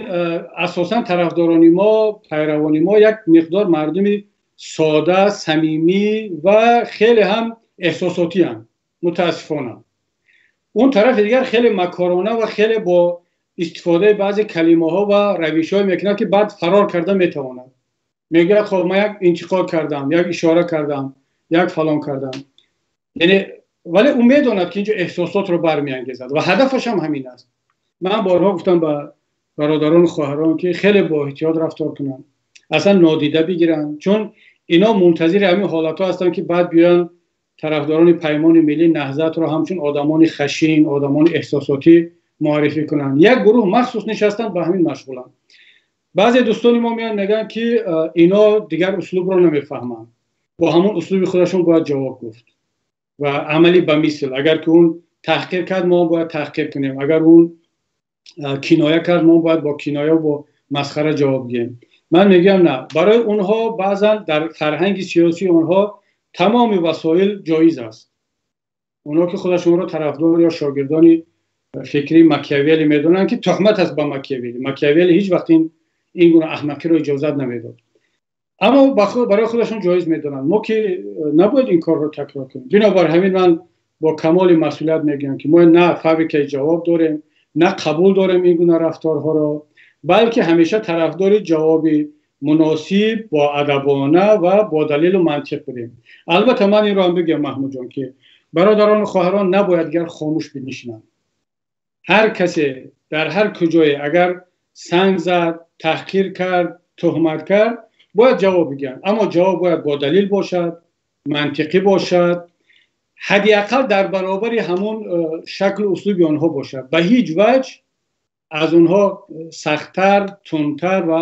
асосан тарафдорони мо, пайравони мо як миқдор мардуми сода, самимӣ ва хеле ҳам эҳсосотианд, мутаассифона. Он тарафи дигар хеле макорона ва хеле бо истифодаи баъзе калимаҳо ва равишҳое мекунад, ки баъд фарор карда метавонад. Мегӯяд: хоб, ман як интиқод кардам, як ишора кардам, як фалон кардам. Яъне, вале ӯ медонад, ки инҷо эҳсосотро бармеангезад ва ҳадафаш ҳам ҳамин аст. Ман борҳо гуфтам ба бародарону хоҳарон, ки хеле бо эҳтиёт рафтор кунанд, аслан нодида бигиранд, чун ино мунтазири ҳамин ҳолатҳо ҳастанд, ки баъд биёянд тарафдорони Паймони Миллӣ, Наҳзатро ҳамчун одамони хашин, одамони эҳсосотӣ муаррифӣ кунанд. Як гурӯҳ махсус нишастанд, ба ҳамин машғуланд. Баъзе дӯстони мо меянд, мегӯянд, ки ино дигар услубро намефаҳманд, бо ҳамон услуби худашон бояд ҷавоб гуфт ва амалӣ ба мисл. Агар ки он таҳқир кард, мо бояд таҳқир кунем, агар он киноя кард, мо бояд бо киноя, бо масхара ҷавоб диҳем. Ман мегӯям: на, барои онҳо баъзан дар фарҳанги сиёсии онҳо тамоми васоил ҷоиз аст. Онҳо, ки худашонро тарафдор ё шогирдони фикрии Макиавелли медонанд, ки туҳмат аст ба Макиавелли, Макиавелли ҳеҷ вақт ин гуна аҳмақиро иҷозат намедод, аммо барои худашон ҷоиз медонанд. Мо ки набояд ин корро такрор кунем. Бинобар ҳамин ман бо камоли масъулият мегӯям, ки мо на фабрикаи ҷавоб дорем, на қабул дорем ин гуна рафторҳоро, балки ҳамеша тарафдори ҷавоби муносиб, боадабона ва бо далелу мантиқ будем. Албатта, ман инро ҳам бигӯям, Маҳмудҷон, ки бародарону хоҳарон набояд дигар хомӯш бинишинанд. Ҳар касе дар ҳар куҷое агар санг зад, таҳқир кард, туҳмат кард, бояд ҷавоб бигӯянд, аммо ҷавоб бояд бо далил бошад, мантиқӣ бошад, ҳадди ақал дар баробари ҳамон шаклу услуби онҳо бошад, ба ҳеҷ ваҷҳ аз онҳо сахттар, тундтар ва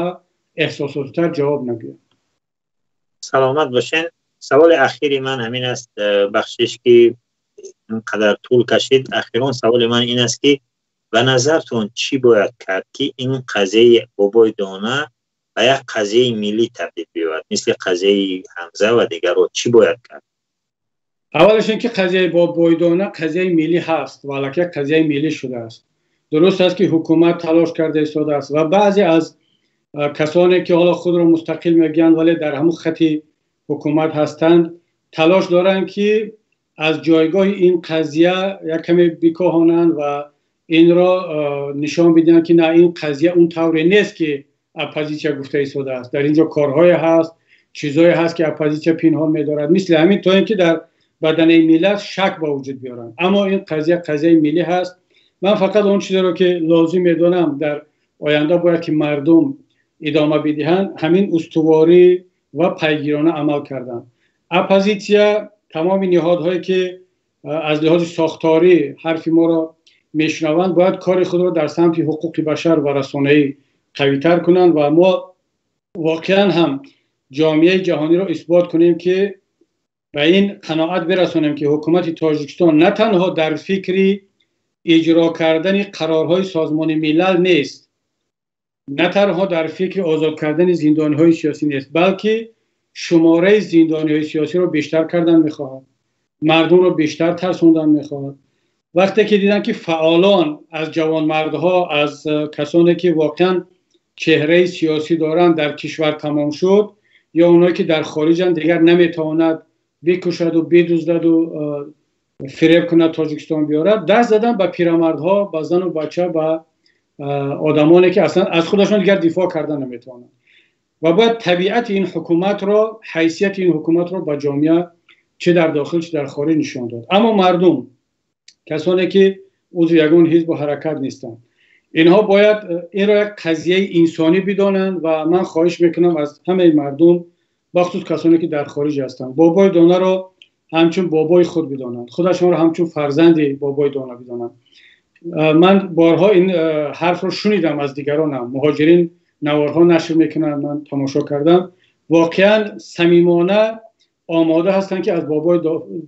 эҳсосотитар ҷавоб нагӯяд. Саломат бошен. Саволи ахири ман ҳамин аст, бахшиш ки инқадар тӯл кашид. Ахирон саволи ман ин аст ки ба назартон чӣ бояд кард ки ин қазияи Бобои Дона ба як қазияи миллӣ табдил биёбад, мисли қазияи Ҳамза ва дигарро чӣ бояд кард? Аввалаш ин ки қазияи Бобои Дона қазияи миллӣ ҳаст ва аллакай қазияи миллӣ шудааст. Дуруст аст ки ҳукумат талош карда истодааст ва баъзе аз касоне ки ҳоло худро мустақил мегӯянд, вале дар ҳамун хати ҳукумат ҳастанд, талош доранд ки аз ҷойгоҳи ин қазия як каме бикоҳонанд ва инро нишон бидиҳанд ки на, ин қазия он тавре нест ки оппозитсия гуфта истодааст. Дар инҷо корҳое ҳаст, чизҳое ҳаст ки оппозитсия пинҳон медорад, мисли ҳамин, то ин ки дар баданаи миллат шак ба вуҷуд биёранд. Аммо ин қазия қазияи миллӣ ҳаст. Ман фақат он чизеро ки лозим медонам дар оянда бояд ки мардум идома бидиҳанд, ҳамин устуворӣ ва пайгирона амал кардан. Оппозитсия, тамоми ниҳодҳое ки аз лиҳози сохторӣ ҳарфи моро мешунаванд, бояд кори худро дар самти ҳуқуқи башар ва расонаӣ қавитар кунанд ва мо воқеан ҳам ҷомеаи ҷаҳониро исбот кунем, ки ба ин қаноат бирасонем ки ҳукумати Тоҷикистон на танҳо дар фикри иҷро кардани қарорҳои Созмони Милал нест, на танҳо дар фикри озод кардани зиндониҳои сиёсӣ нест, балки шумораи зиндониҳои сиёсиро бештар кардан мехоҳад, мардумро бештар тарсондан мехоҳад. Вақте ки диданд ки фаъолон аз ҷавонмардҳо, аз касоне ки воқеан чеҳраи сиёсӣ доранд, дар кишвар тамом шуд, ё онҳое ки дар хориҷанд дигар наметавонад бикушаду бидуздаду фиреб кунад, Тоҷикистон биёрад, даст задан ба пирамардҳо, ба зану бача, ба одамоне ки аслан аз худашон дигар дифоъ кардан наметавонанд. Ва бояд табиати ин ҳукуматро, ҳайсияти ин ҳукуматро ба ҷомеа чӣ дар дохил, чӣ дар хориҷ нишон дод. Аммо мардум, касоне ки узви ягон ҳизбу ҳаракат нестанд, инҳо бояд инро як қазияи инсонӣ бидонанд. Ва ман хоҳиш мекунам аз ҳамаи мардум, бахусус касоне ки дар хориҷ ҳастанд, Бобои Донаро ҳамчун бобои худ бидонанд, худашонро ҳамчун фарзанди Бобои Дона бидонанд. Ман борҳо ин ҳарфро шунидам аз дигаронам, муҳоҷирин наворҳо нашр мекунанд, ман тамошо кардам, воқеан самимона омода ҳастанд ки аз Бобои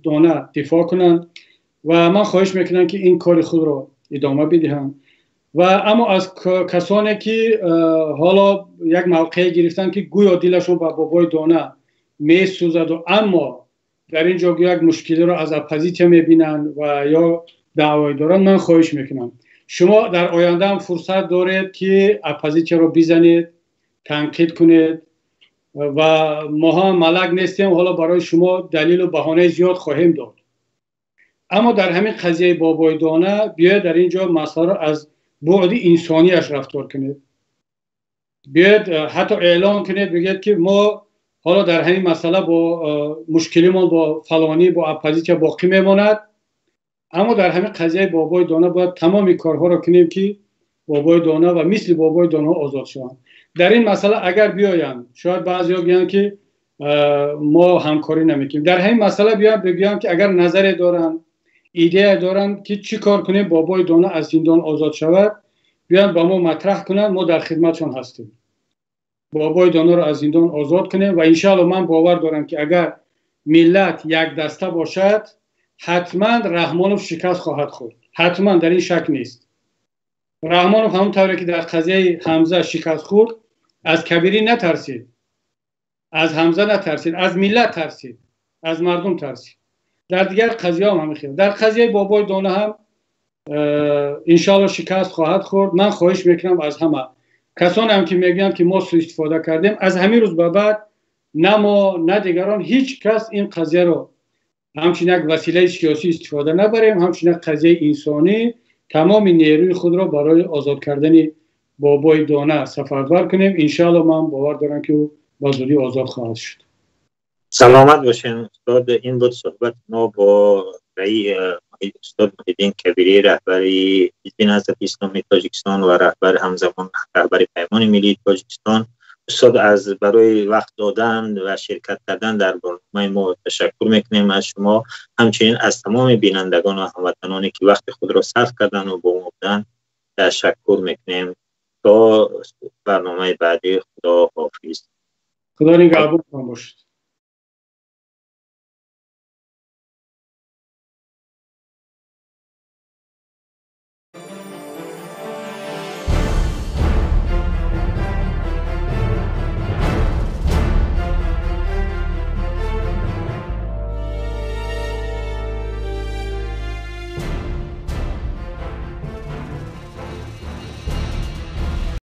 Дона дифоъ кунанд ва ман хоҳиш мекунам ки ин кори худро идома бидиҳанд. Ва аммо аз касоне ки ҳоло як мавқеъ гирифтанд ки гӯё дилашон ба Бобои Дона месӯзаду, аммо дар ин ҷо як мушкилиро аз оппозитсия мебинанд ва ё даъвое доранд, ман хоҳиш мекунам, шумо дар оянда ҳам фурсат доред ки оппозитсияро бизанед, танқид кунед ва моҳо малак нестем, ҳоло барои шумо далилу баҳонаи зиёд хоҳем дод. Аммо дар ҳамин қазияи Бобои Дона биёед дар ин ҷо масъаларо аз буъди инсонияш рафтор кунед. Биёед ҳатто эълон кунед, бигӯед ки мо ҳоло дар ҳамин масъала бо мушкилимон бо фалонӣ, бо оппозитсия боқӣ мемонад, аммо дар ҳамин қазияи Бобои Дона бояд тамоми корҳоро кунем ки Бобои Дона ва мисли Бобои Донаҳо озод шаванд. Дар ин масъала агар биёянд, шояд баъзеҳо гӯянд ки мо ҳамкорӣ намекунем. Дар ҳамин масъала биёянд бигӯянд ки агар назаре доранд, идея доранд ки чӣ кор кунем Бобои Дона аз зиндон озод шавад, биёянд ба мо матраҳ кунанд, мо дар хидматшон ҳастем. Бобои Донаро аз зиндон озод кунем ва иншаалло ман бовар дорам ки агар миллат якдаста бошад, ҳатман Раҳмонов шикаст хоҳад хӯрд. Ҳатман, дар ин шак нест. Раҳмонов ҳамон тавре ки дар қазияи Ҳамза шикаст хӯрд, аз Кабирӣ натарсид, аз Ҳамза натарсид, аз миллат тарсид, аз мардум тарсид. Дар дигар қазияҳо ҳам ҳамин хел. Дар қазияи Бобои Дона ҳам иншоалло шикаст хоҳад хӯрд. Ман хоҳиш мекунам аз ҳама касоне ҳам ки мегӯянд ки мо суистифода кардем, аз ҳамин рӯз ба баъд на мо, на дигарон, ҳеҷ кас ин қазияро ҳамчун як василаи сиёсӣ истифода набарем, ҳамчун як қазияи инсонӣ тамоми нерӯи худро барои озод кардани Бобои Дона сафарбар кунем. Иншоалло ман бовар дорам ки ӯ ба зудӣ озод хоҳад шуд. Саломат бошед, устод. Ин буд суҳбати мо бо устод Муҳиддин Кабирӣ, раҳбари Ҳизби Наҳзати Исломии Тоҷикистон ва раҳбар ҳамзамон раҳбари Паймони Миллии Тоҷикистон. Устод, аз барои вақт додан ва ширкат кардан дар барномаи мо ташаккур мекунем аз шумо, ҳамчунин аз тамоми бинандагон ва ҳамватаноне ки вақти худро сарф кардан ва бо мо буданд ташаккур мекунем. То барномаи баъдӣ, Худо ҳофиз. Худо нигаҳбонтон бошад.